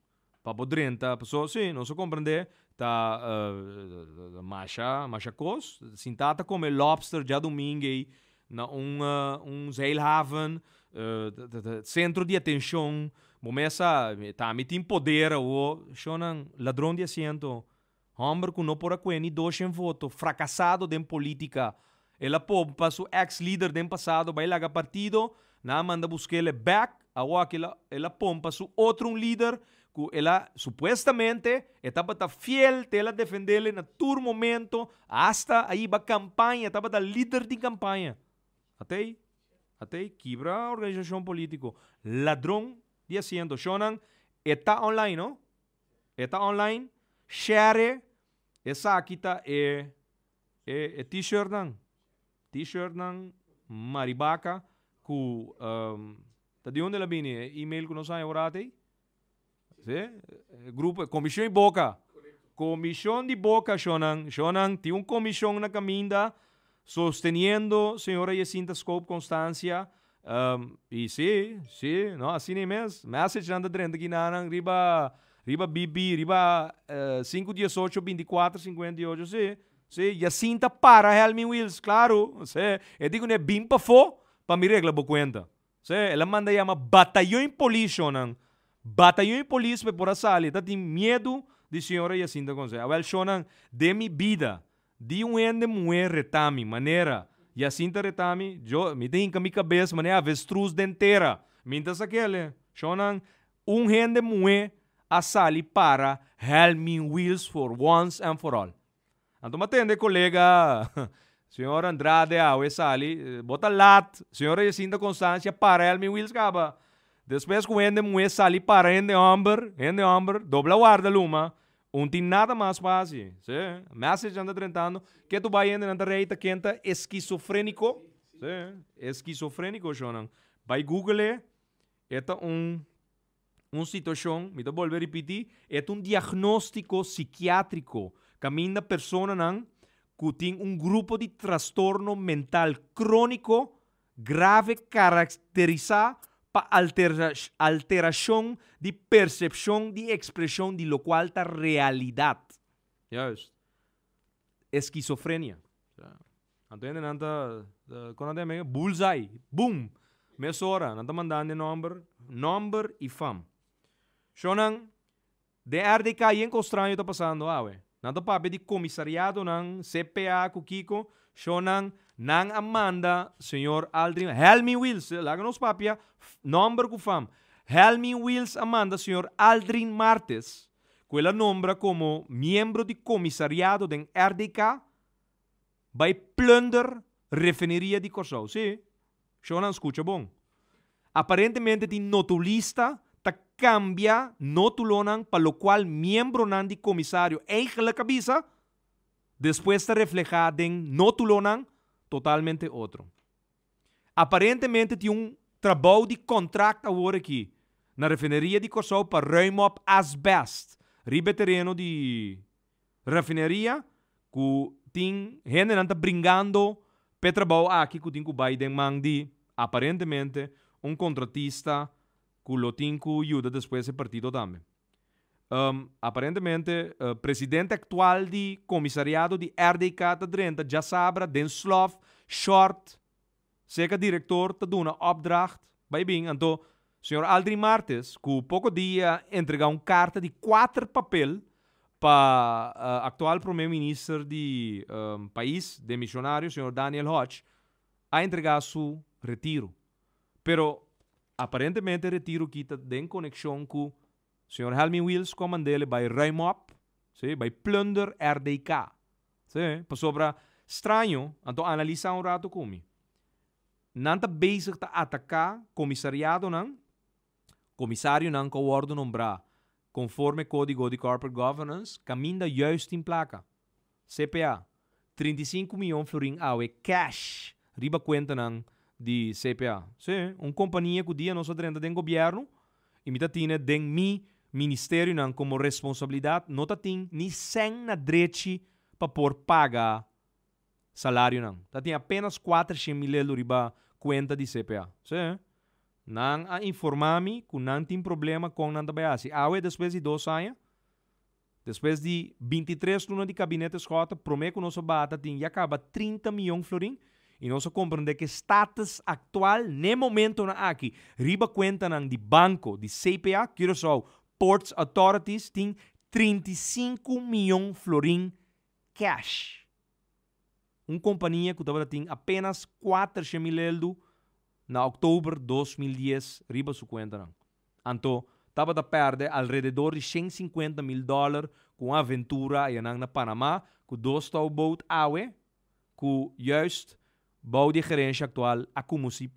pa bo drenta, paso si, nos a comprende ta masha, masha cos, sinta ta come lobster djadomingo ey na un un zeilhaven, centro di atencion, bo mes sa, ta mi tin poder awo, shownan, ladron di asiento, Homber cu no por a cue ni doshen voto, fracasado den politica. El a pompa su ex lider den pasado bay laga partido, nan a manda busquele back, awo aki el a pompa su otro un lider cu el a supuestamente e tabata fiel te el a defendele na tur momento, hasta a hiba campaña, tabata lider di campaña. Atey, atey, kibra organisacion politico, ladron di asiento. Shownan, e ta online no. E ta online, share esaki ta e e e t-shirtnan. T-shirtnan Maribaca ku ta di unda el a bini e email ku nos haña ora atei? Si, e grupo, komishon di boka. Komishon di boka shonnan, shonnan tin un komishon na kaminda sosteniendo señora Jacinta Scope Constancia Y si, si, no, asina ei mes. Message nan ta drenta kinanan riba, riba BB, riba 5 18 24 58, si. Si, Jacinta para Helmin Wiels, claro. Si, e di kuné bin pafó pa mi regla bo kuenta. Si, el a manda yama batayon polis shonnan. Batayon polis pa e por a sali. E ta tin miedu di señora Jacinta Conce. Awel shonnan, den mi bida, Di un hende muhé retá mi, manera Jacinta retá mi, yo, mi ta hinka mi kabes manera avestruz den tera. Mi ta sak'el, shownan, un hende muhé a sali para Helmin Wiels for once and for all. Anto mi a tende kolega señor Andrade awe sali, bo ta lat, señora Jacinta Constancia para Helmin Wiels kaba. Despues ku hende muhé sali para hende hòmber, hende hòmber dobla warda luma, Un tin nada mas pa hasi. Sí. Message nan ta drentando. Ke tu bai hende nan ta rei ta ken ta esquizofrenico. Sí. Esquizofrenico shownan. Bai google e. E ta un un situacion, mi ta bolbe ripiti, e ta un diagnostico psikiatrico caminda personanan cu tin un grupo di trastorno mental cronico grave karakterisá pa alterashon di persepshon di ekspreshon di lokual ta realidat. Juist. Eskizofrenia. Anto hende nan ta, kon nan ta yama e? Bullseye. Boom! Mesora nan ta manda e nòmber, nòmber i fam. Shonnan, den RDK yen kos straño ta pasando awe. Nan ta papia di komisariadonan, CPA ku kiko. Shonnan, nan a manda señor Aldrin, Helmin Wiels, laga nos papia nòmber ku fam. Helmin Wiels a manda señor Aldrin Martes, ku el a nombra komo miembro di komisariado den RDK, bai plunder refineria di Kòrsou. Sí, shownan skucha bon. Aparentemente tin notulista ta kambia notulonan pa lokual miembronan di komisario eigenlijk a bisa, despues ta reflehá den notulonan totalmente otro. Aparentemente tin un trabou di kontrakt awor aki na refineria di Kòrsou pa ruim op asbest riba e tereno di refineria ku tin hendenan ta bringando p'e trabou aki ku tin ku bai den man di aparentemente un kontratista ku lo tin ku yuda despues e partido tambe. Aparentemente presidente aktual di komisariado di RDK ta drenta djasabra den slof, short, Seca director ta duna opdracht bay bin anto señor Aldrin Martes cu poco dia entrega un carta di cuater papel pa actual prome minister di pais demisionario señor Daniel Hodge a entrega su retiro. Pero aparentemente e retiro ki ta den conexion cu señor Helmin Wiels cu a mandele bay ruim op, si, bay plunder RDK. Sí, pasobra straño, anto analisá un rato ku mi. Nan ta bezig ta ataká komisariadonan, komisarionan ku a wòrdu nombrá konforme Kódigo di Corporate Governance, kaminda juist tin plaka. CPA, 35 mion florin awe cash riba kuentanan di CPA. Sí, un kompania ku dia nos a drenta den gobièrnu i mi ta tine den mi ministerionan komo responsabilidat no ta tin ni sèn na drechi pa por paga salarionan. Ta tin apenas kuatershen mil elo riba kuenta di CPA. Sí. Nan a informá mi ku nan tin problema kon nan ta bai hasi. Awe despues di dos aña, despues di bintitres luna di kabinete Schotte, promé ku nos a bata tin ya kaba 30 mion florin i nos a komprendé ku e status aktual n'e momentonan aki riba kuentanan di banko di CPA, Curaçao Ports Authorities, tin 35 mion florin cash. Un kompania ku tabata tin apenas kuatershen mil eldu na òktober 2010 riba su kuentanan. Anto tabata pèrdè alrededor di 150 mil dòler ku un aventura ayanan na Panamá ku dos touwboot awe ku juist bou di e gerensha aktual a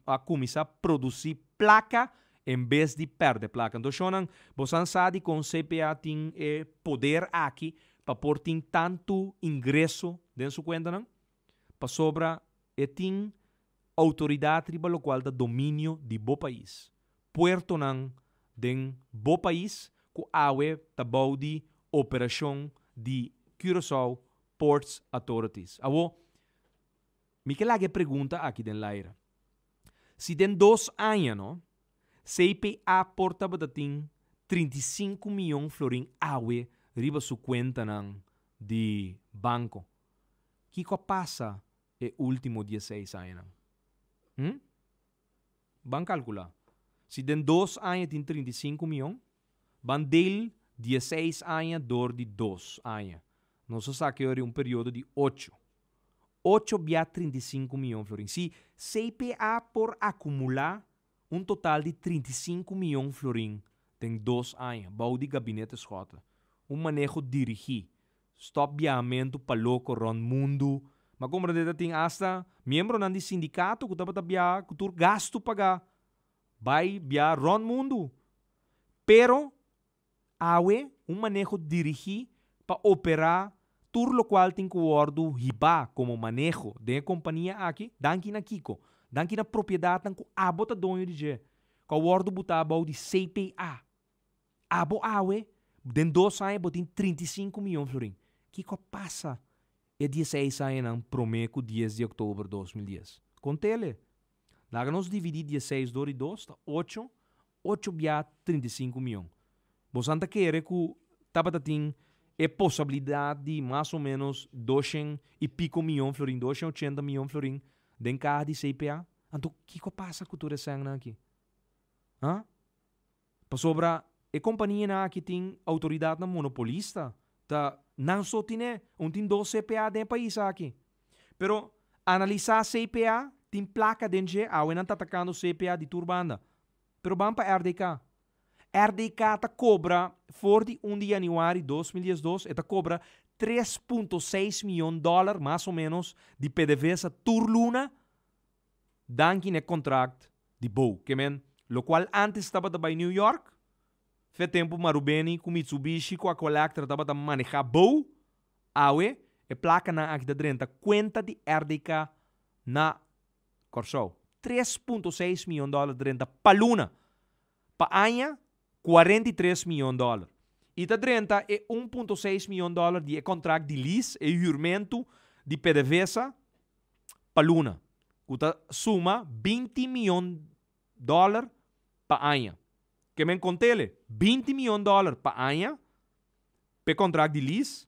a kuminsá produsí plaka en bes di pèrdè plaka. Anto shonnan, bosan sa dikon CPA tin e poder aki pa por tin tantu ingreso den su kuentanan? Pasobra e tin outoridat riba lokual ta dominio di bo pais. Puertonan den bo pais ku awe ta bou di operashon di Curaçao Ports Authorities. Awo, mi ke laga e pregunta aki den laira. Si den dos aña no, CPA por tabata tin 35 miyon florin awe riba su kuentanan di banko, kiko a pasa e último dieseis añanan? Hm? Ban kalkulá. Si den dos aña tin 35 miyon, ban deel dieseis aña dor di dos aña. Nos a saka e ora un periodo di ocho. Ocho bia 35 miyon florin. Si CPA por akumulá un total di 35 miyon florin den dos aña bou di Gabinete Schotte, un maneho dirigí, stòp biahamentu pa loko rònt mundu, m'a komprendé ta tin asta miembronan di sindikato ku tabata biaha ku tur gastu pagá bai biaha rònt mundu. Pero awe un maneho dirigí pa operá tur lokual tin ku wòrdu hibá komo maneho den e kompania aki, danki na kiko? Danki na propiedatnan ku abo ta doño di dje, ku a wòrdu butá bou di CPA. Abo awe, den dos aña bo tin 35 miyon florin. Kiko a pasa e dieseis añanan promé ku dies di òktober 2010? Kont'ele. Laga nos dividí dieseis dor di dos, ta ocho, ocho bia 35 miyon. Bosan ta kere ku tabata tin E posibilidat di mas o ménos 200 i piko mion florin, 280 mion florin, den kaha di CPA. Anto, kiko a pasa ku tur e sènnan aki? Ha? Pasobra e kompanianan aki tin outoridatnan monopolista. Ta nan so tine, un tin dos CPA den e pais aki. Pero analisá CPA, tin plaka den dje, awe nan ta atakando CPA di tur banda. Pero ban pa RDK. RDK ta kobra for di un di yanüari 2012, e ta kobra 3.6 mion dòler mas o ménos di PDVSA tur luna danki na e kontrakt di bou. Ke men, lokual ántes tabata bai New York, fe tempu Marubeni ku Mitsubishi ku Aqualectra tabata manehá bou, awe e plakanan aki ta drenta kuenta di RDK na Kòrsou. 3.6 mion dòler drenta pa luna. Pa aña, 43 mion dòler. I ta drenta e 1.6 mion dòler di e kontrakt di lease, e hürmentu di PDVSA, pa luna, ku ta suma 20 mion dòler pa aña. Ke men kont'ele, 20 mion dòler pa aña p'e kontrakt di lease,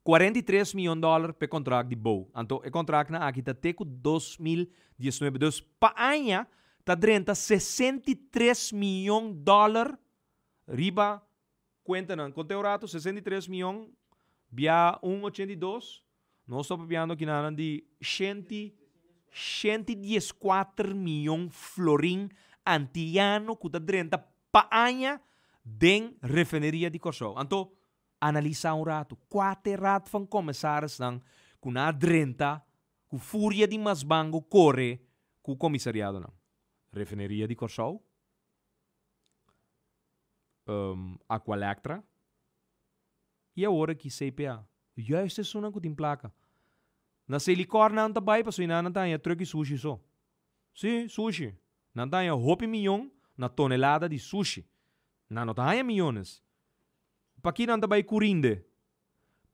43 mion dòler p'e kontrakt di bou. Anto e kontraktnan aki ta te ku 2019. Dus pa aña ta drenta 63 mion dòler riba kuentanan. Kont'e un ratu, 63 mion bia un 82, nos ta papiando kinanan di shenti, 114 mion florin antiano ku ta drenta pa aña den refineria di Kòrsou. Anto, analisá un ratu, kua ta e Raad van Commissarisnan ku nan a drenta ku furia di masbango kore ku komisariadonan? Refineria di Kòrsou? Aqualectra? I awor aki CPA. Juist esunnan ku tin plaka. Na Selikor nan ta bai pasobra nan ta haña truck di sushi so. Sí, sushi. Nan ta haña hopi miyon na tonelada di sushi. Nan no ta haña miyones. Paki nan ta bai Curinde?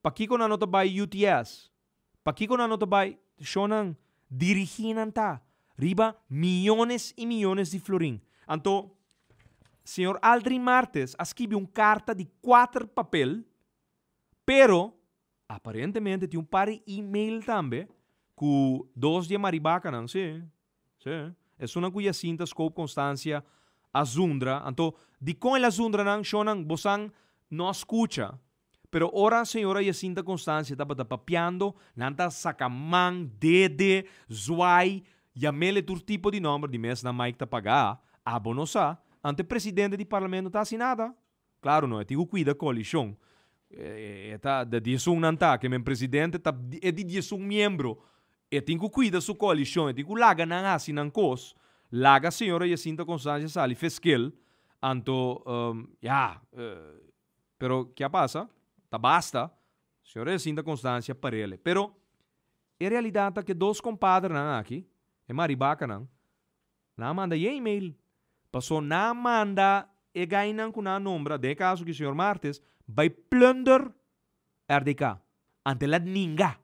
Pakiko nan no ta bai UTS? Pakiko nan no ta bai shownan dirigí nan ta riba miyones i miyones di florin? Anto señor Aldrin Martes a skibi un karta di kuater papel, pero aparentemente tin un par di email tambe ku dos di e maribakanan, sí, sí, esunnan ku Jacinta Scope Constancia a zundra. Anto dikon el a zundra nan? Shownan, bosan no a skucha. Pero ora señora Jacinta Constancia tabata papiando, nan ta saca man, dede, zwaai, yamele tur tipo di nomber, di mes nan Mike ta paga, abo no sa, anto e presidente di parlamento ta haci nada. Claro no, e tin cu cuida coalicion. E ta de 11 nan ta, ke men presidente ta e di 11 miembro, e tin cu cuida su coalicion, e tin cu laga nan haci nan cos, laga señora Jacinta Constancia sali fiscal, anto ya, Pero ke a pasa? Ta basta, señor Jacinta Constancia parele. Pero e realidad ta ke dos compadrenan aki, e maribacanan, nan a manda e email. Paso nan a manda e gainan cu nan a nombra, den e caso ki señor Martes, bay plunder RDK. Ante el a ninga.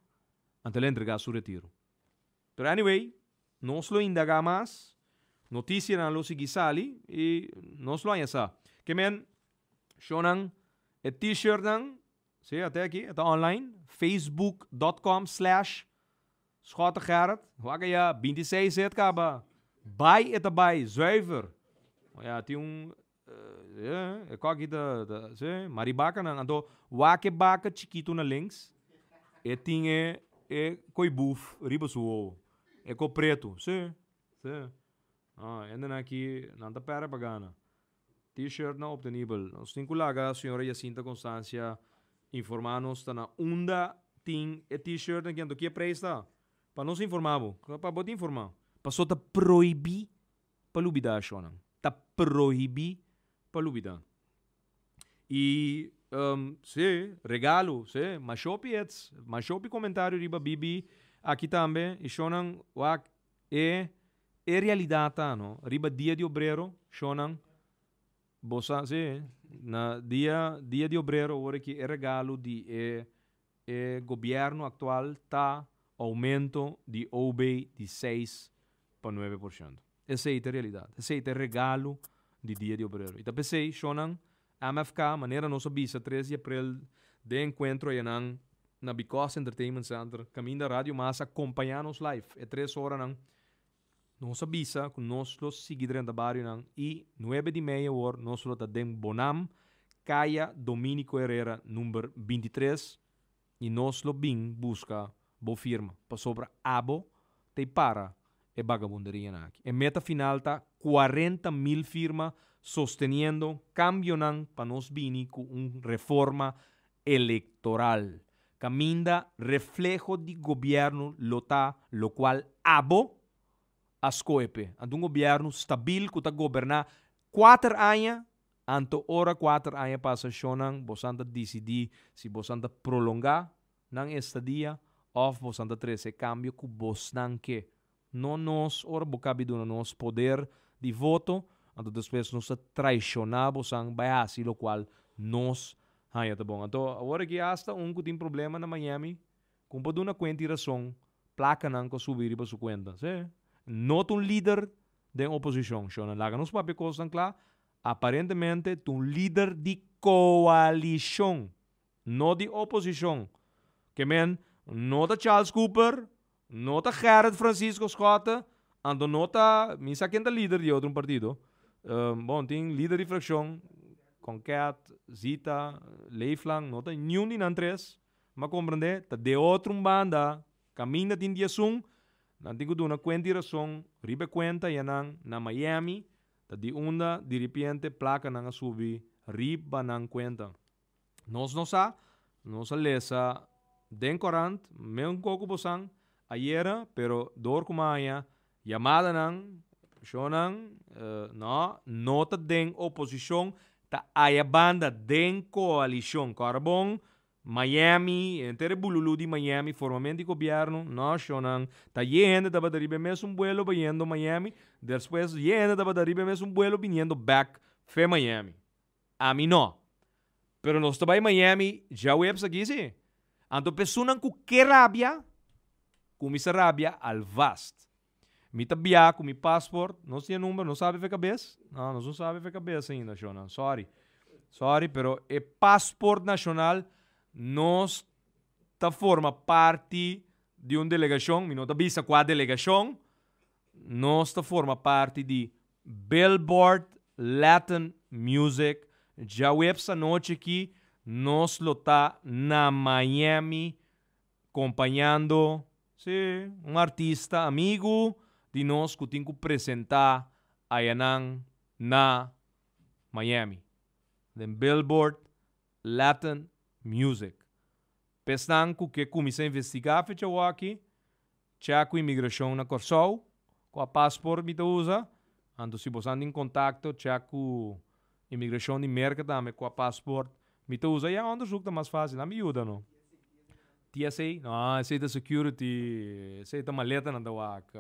Ante el a entrega su retiro. Pero anyway, nos lo indaga mas, noticianan lo sigui sali y nos lo haña sa. Ke men, Shownan, e t-shirtnan, sí, ate aki, e ta online, facebook.com slash Schottegerrit. Wak ya, 26 het kaba. Bai e ta bai, zuiver. Ja, tin un, eh, e koki ta, ta, sí, maribakanan. Anto, wak e baka chikitu na links, e tin e, e koi buf riba su wowo. E ko pretu, sí, sí. Ah, hendenan aki, nan ta pèrdè pa gana. T-shirt nan obtenibel. Nos tin cu laga señora Jacinta Constancia informa nos ta na unda tin e T-shirt nan kianto ki e prijs ta. Pa nos informa bo. Pa bo ta informa. Paso ta prohibi pa lubida shownan. Ta prohibi pa lubida. Y si, regalo, si, mashopi ets, mashopi comentario riba BB aki tambe. Y shownan wak E e realidad ta no, riba dia di obrero, shownan, bo sa, si, na dia dia di obrero awor aki e regalo di e e gobierno actual ta aumento di OB di seis pa 9%. Esey ta e realidad, esey ta e regalo di dia di obrero. Y ta pesey, shownan, MFK, manera nos a bisa 3 di april. Den enkuentro ayanan na Because Entertainment Center, kaminda Radio Mas a kompañá nos live e tres oranan. Nos a bisa ku nos lo sigui drenta barionan i nuebe di mei awor nos lo ta den Bonam, Kaya Dominico Herrera number 23 i nos lo bin buska bo firma pasobra abo ta e para e bagabunderianan aki. E meta final ta 40.000 firma sosteniendo kambionan pa nos bini ku un reforma elektoral kaminda refleho di gobièrnu lo ta lokual abo a skohe p'e. Anto un gobièrnu stabil ku ta goberná kuater aña, anto ora kuater aña pasa shonnan bosan ta disidí si bosan ta prolongá nan estadia òf bosan ta trese e kambio ku bosnan ke. No nos ora bo kabi duna nos poder di voto, anto despues nos ta traishoná bosan bai hasi lokual nos haña ta bon. Anto awor aki asta un ku tin problema na Miami, kon por duna kuenta i rason plakanan ku a subi riba su kuenta? Sí. No ta un lider den oposishon, shonnan. Laga nos papia kosnan kla, aparentemente ta un lider di koalishon. No di oposishon. Ke men, no ta Charles Cooper, no ta Gerrit Francisco Schotte, anto no ta, mi sa ken ta lider di otro un partido. Bon, tin lider di frakshon, Concat, Zita, Leeflang, no ta niun di nan tres. M'a komprendé, ta de otro un banda, kaminda tin diesun, nan tin ku duna kuenta i rason riba e kuenta yanan na Miami, ta di unda diripiente plakanan a subi riba nan kuenta. Nos no sa, nos a lesa den korant, meun koko bosan, ayera, pero dor ku maña, yamadanan, shonnan, no, no ta den oposishon, ta aya banda den koalishon. Kòrda bon, Miami, henter e bululu di Miami, formamento di gobièrnu, no, shonnan, ta ye hende tabata riba e mesun buelo bayendo Miami, despues ye hende tabata riba e mesun buelo biniendo bèk fe Miami. Ami no. Pero nos ta bai Miami djaweps aki si. Anto pesunnan ku ke rabia, kuminsa rabia alvast. Mi ta bia ku mi passport, nos tin e number, nos sabi fe kabes? No, nos no sabi fe kabes ainda, shonnan. Sorry. Sorry, pero e passport nashonal nos ta forma parti di un delegashon, mi no ta bisa kua delegashon, nos ta forma parti di Billboard Latin Music djaweps anochi aki nos lo ta na Miami kompañando si un artista amigu di nos ku tin ku presenta ayanan na Miami den Billboard Latin Music. P'esnan ku ke kuminsá investigá fecha awaki Check ku imigrashon na Kòrsou, kua pasport mi ta usa? Anto si bosan tin kontakto, check ku imigrashon di Merka tambe kua pasport mi ta usa. Ya onderzoek ta mas fásil, nan mi yuda no. TSA? No, esei ta security, esei ta maletanan ta wak.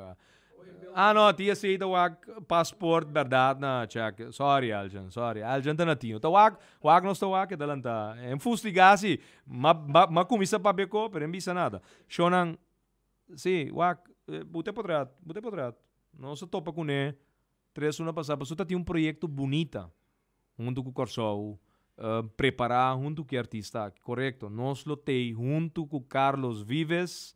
Ah no, TSA ta wak pasport bèrdat na check. Sorry Elgin, sorry. Elgin ta na tino. Ta wak, wak nos ta wak e ta lanta. En fustigá si, m'a m'a kuminsá papia ko, pero en bisa nada. Shownan. Sí, wak, bo ta e potret, bo ta e potret. Nos a topa kuné tres luna pasá pasobra ta tin un proyekto bunita huntu ku Kòrsou prepará huntu ku e artista aki. Korekto, nos lo tei huntu ku Carlos Vives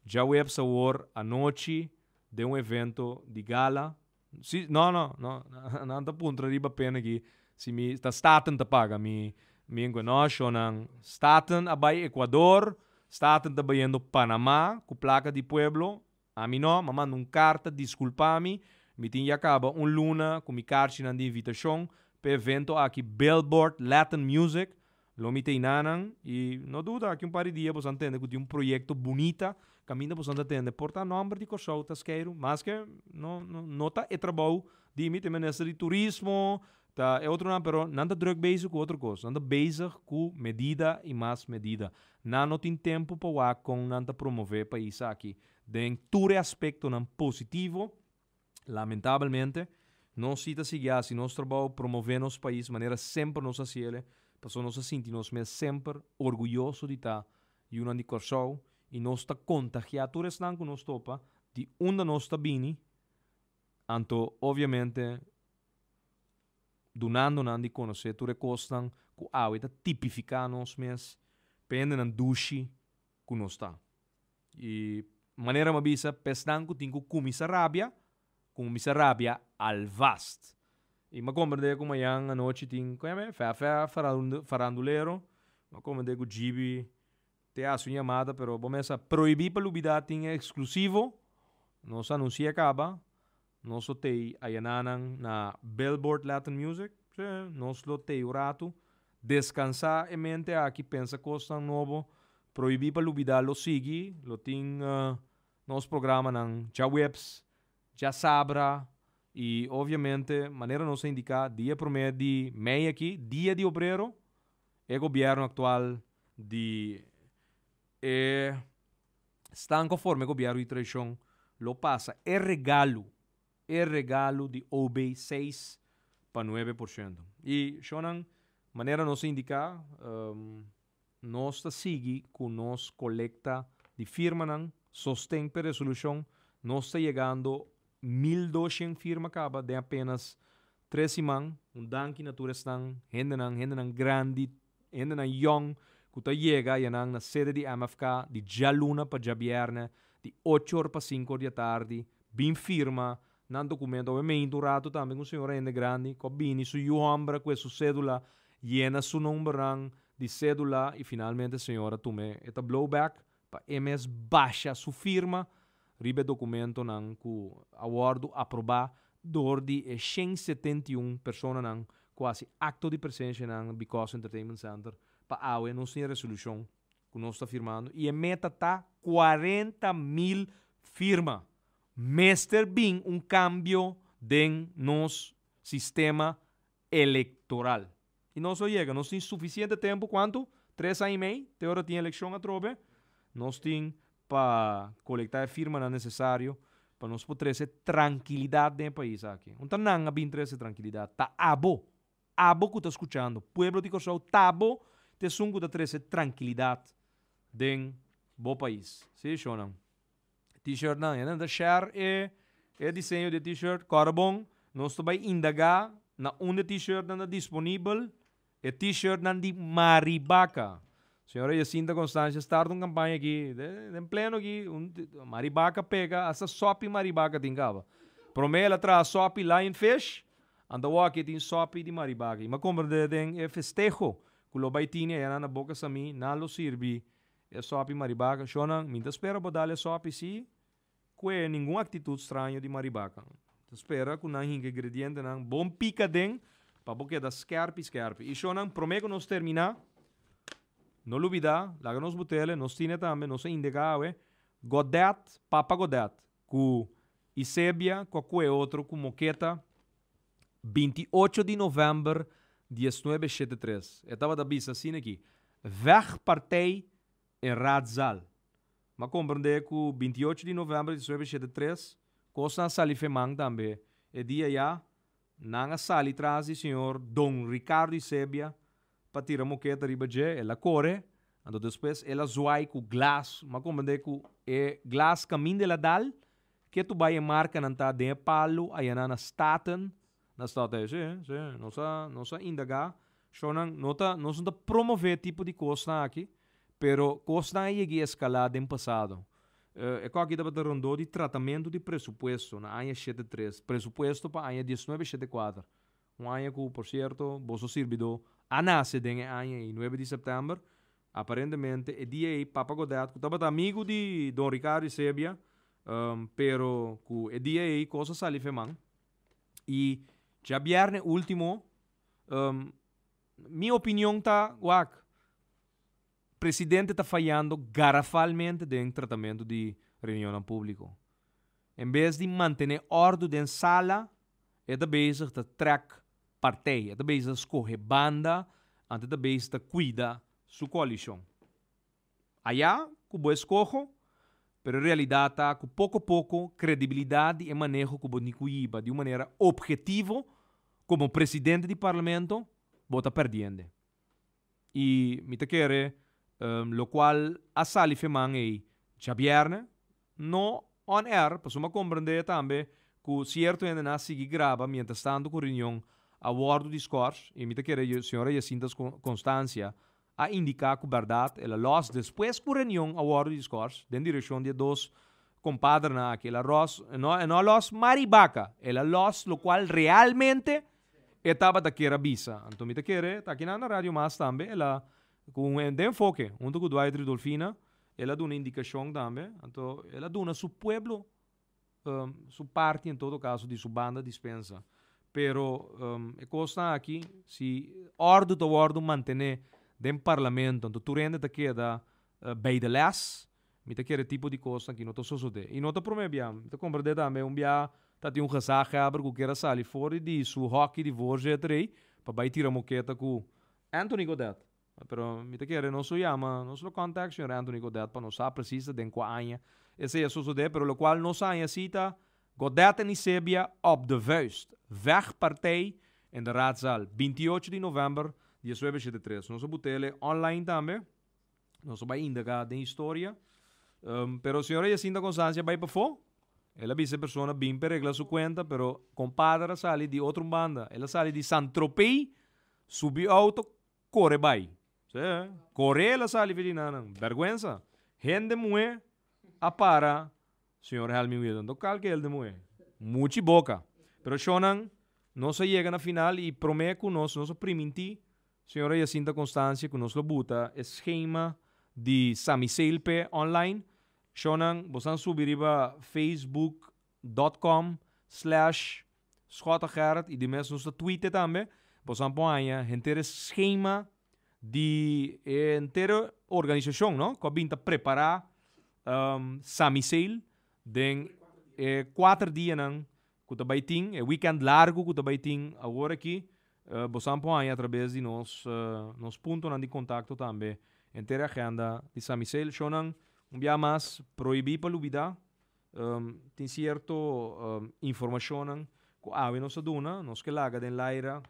djaweps awor anochi den un evento di gala. Sí, no, no, no, nan ta puntra riba pena aki si mi ta Staten ta paga mi mi enkuentro. No, shownan, Staten a bai Ecuador, Staten ta bayendo Panama ku plaka di pueblo, ami no, m'a manda un karta diskulpa mi, mi tin ya kaba un luna ku mi karchinan di invitashon p'e evento aki Billboard Latin Music, Lo mi ta einanan y no duda aki un par di dia boso a tende cu tin un proyecto bunita caminda boso ta tende por ta nomber di Corsou ta skeiru maske no no ta e trabou di mi ta e minister di turismo ta e otronan pero nan ta druk bezig cu otro cos nan ta bezig cu medida y mas medida nan no tin tempo pa wak con nan ta promove e pais aki den tur e aspectonan positivo. Lamentabelmente, nos si ta sigui hasi nos trabou, promové nos pais manera semper nos hasi el, pasobra nos a sinti nos mes semper orguyoso di ta yunan di Kòrsou i nos ta kontagiá tur esnan ku nos topa di unda nos ta bini, anto obviamente dunando nan di konosé tur e kosnan ku awe ta tipifiká nos mes. Pa hendenan dushi ku nos ta. I manera mi a bisa, pa esnan ku tin ku kuminsá rabia, kuminsá rabia alvast. I mi a komprendé ku mañan anochi tin, kon yama e? Fèfè farandulero. Mi a komprendé ku Djibi te hasi un yamada, pero bo mes a prohibí pa lubidá tin e eksklusivo. Nos a anunsi'é kaba. Nos lo tei ayananan na Billboard Latin Music. Sí, nos lo tei un ratu. Deskansá e mente aki, pensa kosnan nobo. Prohibí pa lubidá lo sigui. Lo tin nos programanan djaweps, djasabra i obviamente manera nos a indiká dia promé di mei aki, dia di obrero, e gobièrnu aktual di e Stan konforme gobièrnu di traishon lo pasa e regalu, e regalu di OB seis pa 9%. I shonnan, manera nos a indiká, nos ta sigui ku nos kolekta di firmanan, sosten p'e resolushon. Nos ta yegando 1200 firma kaba den apenas 3 siman. Un danki na tur esnan hendenan, hendenan grandi, Hendenan yòn ku ta yega ayanan na sede di MFK di djaluna pa djabièrnè di ocho or pa sinku or di atardi bin firma nan dokumento. Awe meinta un ratu tambe ku un señora hende grandi ku a bini su yu hòmber a kue su sédula yena su nombernan di sédula i finalmente e señora tuma e tablou bèk pa e mes basha su firma riba e dokumentonan ku a wòrdu aprobá dor di e 171 personanan ku hasi akto di presensia nan Because Entertainment Center pa awe nos tin e resolushon ku nos ta firmando i e meta ta 40,000 firma. Mester bin un kambio den nos sistema elektoral. I nos lo yega. Nos tin sufisiente tempu, kuantu? Tres aña i mei, te ora tin elekshon atrobe. Nos tin pa kolektá e firmanan nesesario pa nos por trese trankilidat den e pais aki. Un ta nan a bin trese trankilidat, ta abo, abo ku ta skuchando, pueblo di Kòrsou, ta abo ta esun ku ta trese trankilidat den bo pais. Sí, shownan. T-shirtnan, e nan ta share e e diseño di e T-shirt. Kòrda bon, nos ta bai indagá na unda e T-shirtnan ta disponibel, e T-shirtnan di Maribaka. Señora Jacinta Constancia start un campaña aki, den pleno aki, un Maribaka pega, hasta sopi Maribaka tin kaba. Prome el a traha sopi Lionfish, anto awor aki e tin sopi di Maribaka. I mi a komprende den e festeho ku lo bai tini ayanan na Boca Samí, nan lo sirbi E sopi Maribaka, Shonnan, mi ta spera bo dal e sopi si kue ningun aktitut straño di Maribaka. Ta spera ku nan hinka ingredientenan bon pika den pa bo keda skèrpi skèrpi. I shonnan, promé ku nos terminá, no lubidá, laga nos butele, nos tine tambe, nos a indegá awe, Godet, Papa Godet, ku Isebia ku a kue otro ku moketa 28 di novèmber 1973. E tabata bisa asina aki, Vechtpartij in raadzaal. M'a komprendé ku 28 di novèmber 1973 kosnan a sali feman tambe. E dia ya nan a sali tras di señor Don Ricardo Isebia pa tira moketa riba dje, el a kore, anto despues el a zwai ku glas. M'a komprendé ku e glas kaminda el a dal, ke tu bai e markanan ta den e palu ayanan na Staten, na Staten, sí, sí, nos a, nos a indagá. Shownan no ta, nos no ta promové tipo di kosnan aki, pero kosnan a yega i eskalá den pasado. E kòki tabata rondó di tratamentu di presupuesto na aña 73, presupuesto pa aña 1974. Un aña ku, por sierto, boso sirbidó a nase den e aña ei, 9 di sèptèmber. Aparentemente e dia ei Papa Godet, ku tabata amigu di Don Ricardo Isebia, pero ku e dia ei kos a sali feman. I djabièrnè último, mi opinion ta, wak, presidente ta fayando garafalmente den tratamentu di reunionnan públiko. En bes di mantené òrdu den sala, e ta bezig ta trèk partij, e ta bezig ta skohe banda, anto e ta bezig ta kuida su koalishon. Ayá ku bo eskoho, pero e realidat ta ku poko poko kredibilidat di e maneho ku bo tin ku hiba di un manera ophetivo komo presidente di parlamento, bo ta pèrdiende. I mi ta kere lokual a sali feman ei djabièrnè, no on air, pasobra mi a komprendé tambe ku sierto hendenan a sigui graba mientrastanto ku reunion a wòrdu di skòrs, i mi ta kere señora Jacinta Constancia. a indiká ku bèrdat el a lòs despues ku reunion a wòrdu di skòrs den direkshon di e dos kompadrenan aki. El a ròs, no, e no a lòs maribaka, el a lòs lokual realmente e tabata kier a bisa. Anto mi ta kere ta akinan na Radio Mas tambe el a ku un den enfoke huntu ku Dwight Ridolfina el a duna indikashon tambe. Anto el a duna su pueblo su parti en todo caso di su banda dispensa. Pero e cosnan aki, si ordu ta wordo mantene den parlamento, anto tur hende ta keda bij de les, mi ta kere tipo di cosnan aki no ta sosode. Y no ta prome bia, mi ta comprende tambe un bia ta tin un gezaghebber cu kier a sali for di su hockey di voorzitter ey pa bay tira moketa cu Anthony Godett. Pero mi ta kere nos lo yama, nos lo contact señor Anthony Godett pa nos sa precies ta den cua aña esey a sosode, pero locual nos haña si ta Godett en Isebia op de vuist, vechtpartij in de raadzaal, 28 di november 1973. Nos a butele online tambe, nos a bay indaga den historia. Pero señora Jacinta Constancia bay pafó, el a bisa e persona bin pa regla su cuenta, pero compadre a sali di otro banda, el a sali di San Tropez, subi auto, Kore bai. Sí, kore el a sali Ferdinand. Bèrgwensa. Hende muhé a para señor Helmin Wilson. No kalke hende muhé. Muchi boka. Pero shonnan, nos a yega na final i promé ku nos, nos a primintí señora Jacinta Constancia ku nos lo buta e schema di Samisale p'e online. Shonnan, bosan subi riba Facebook dot com slash Schotte Gerrit y di mes nos ta tweete tambe, boso por haña henter e schema di e henter organisacion, no? Cu a bin ta prepara Sami Sale den e cuater dianan cu ta bay tin, e weekend largo cu ta bay tin awor aki, boso por haña a traves di nos nos puntonan di contacto tambe henter e agenda di Sami Sale. Shownan un bia mas prohibi pa lubida. Tin sierto informashonnan ku awe nos a duna, nos ke laga den laira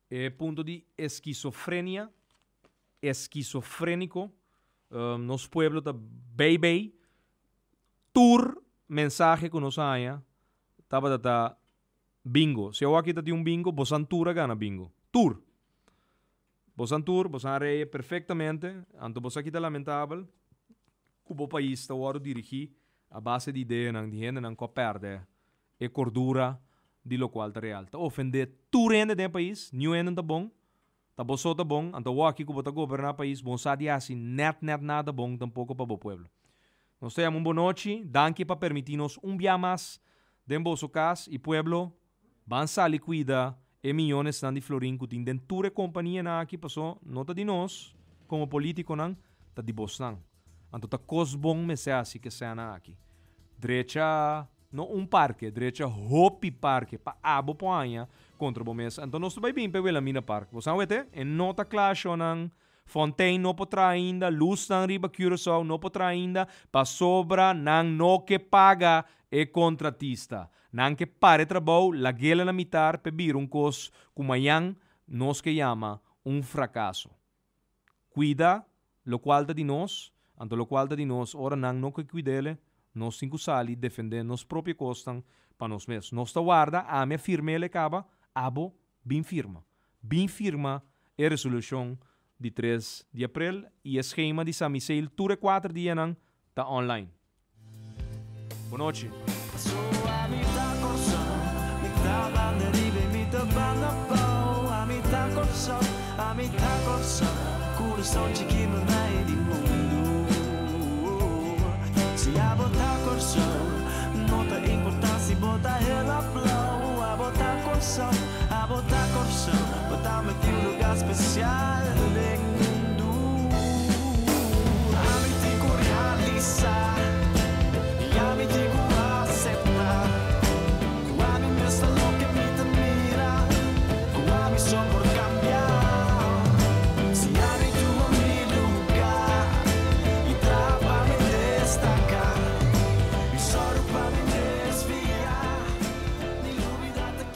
e punto di eskisofrenia, eskisofréniko, nos pueblo ta bei bei, tur mensahe ku nos a haña tabata ta bingo. Si awor aki ta tin un bingo, bosan tur a gana bingo, tur. Bosan tur, bosan a reye perfectamente, anto bo sa ki ta lamentabel? Cu bo pais ta wordo dirigi a base di ideanan di hendenan cu a perde e cordura di locual ta real. Ta ofende tur hende den e pais, niun hende no ta bon, ta bo so ta bon, anto awor aki cu bo ta goberna pais bo no sa di haci net net nada bon tampoco pa bo pueblo. Nos ta yama un bonochi, danki pa permiti nos un bia mas den boso cas y pueblo Ban sali cuida e miyonesnan di florin cu tin den tur e companianan aki paso no ta di nos como politiconan, ta di bosnan. Anto ta cos bon mester haci ke sena aki. Drecha no un parke, drecha hopi parke pa abo por haña contra bo mes. Anto nos ta bay bin pa e Wilhelmina Park. Bo sa wete? E no ta cla shonan. Fontein no por traha ainda, lusnan riba Curaçao no por traha ainda pasobra nan no ke paga e kontratista. Nan ke para e trabou, lag'el na mitar p'e bira un kos ku mañan nos ke yama un frakaso. Kuida lokual ta di nos, anto lokual ta di nos ora nan no ke kuid'el, nos tin ku sali defendé nos propio kosnan pa nos mes. Nos ta warda, ami a firm'el e kaba, abo bin firma. Bin firma e resolushon di tres di aprel i e skema di Samisale tur e kuater dianan ta online. Bonochi.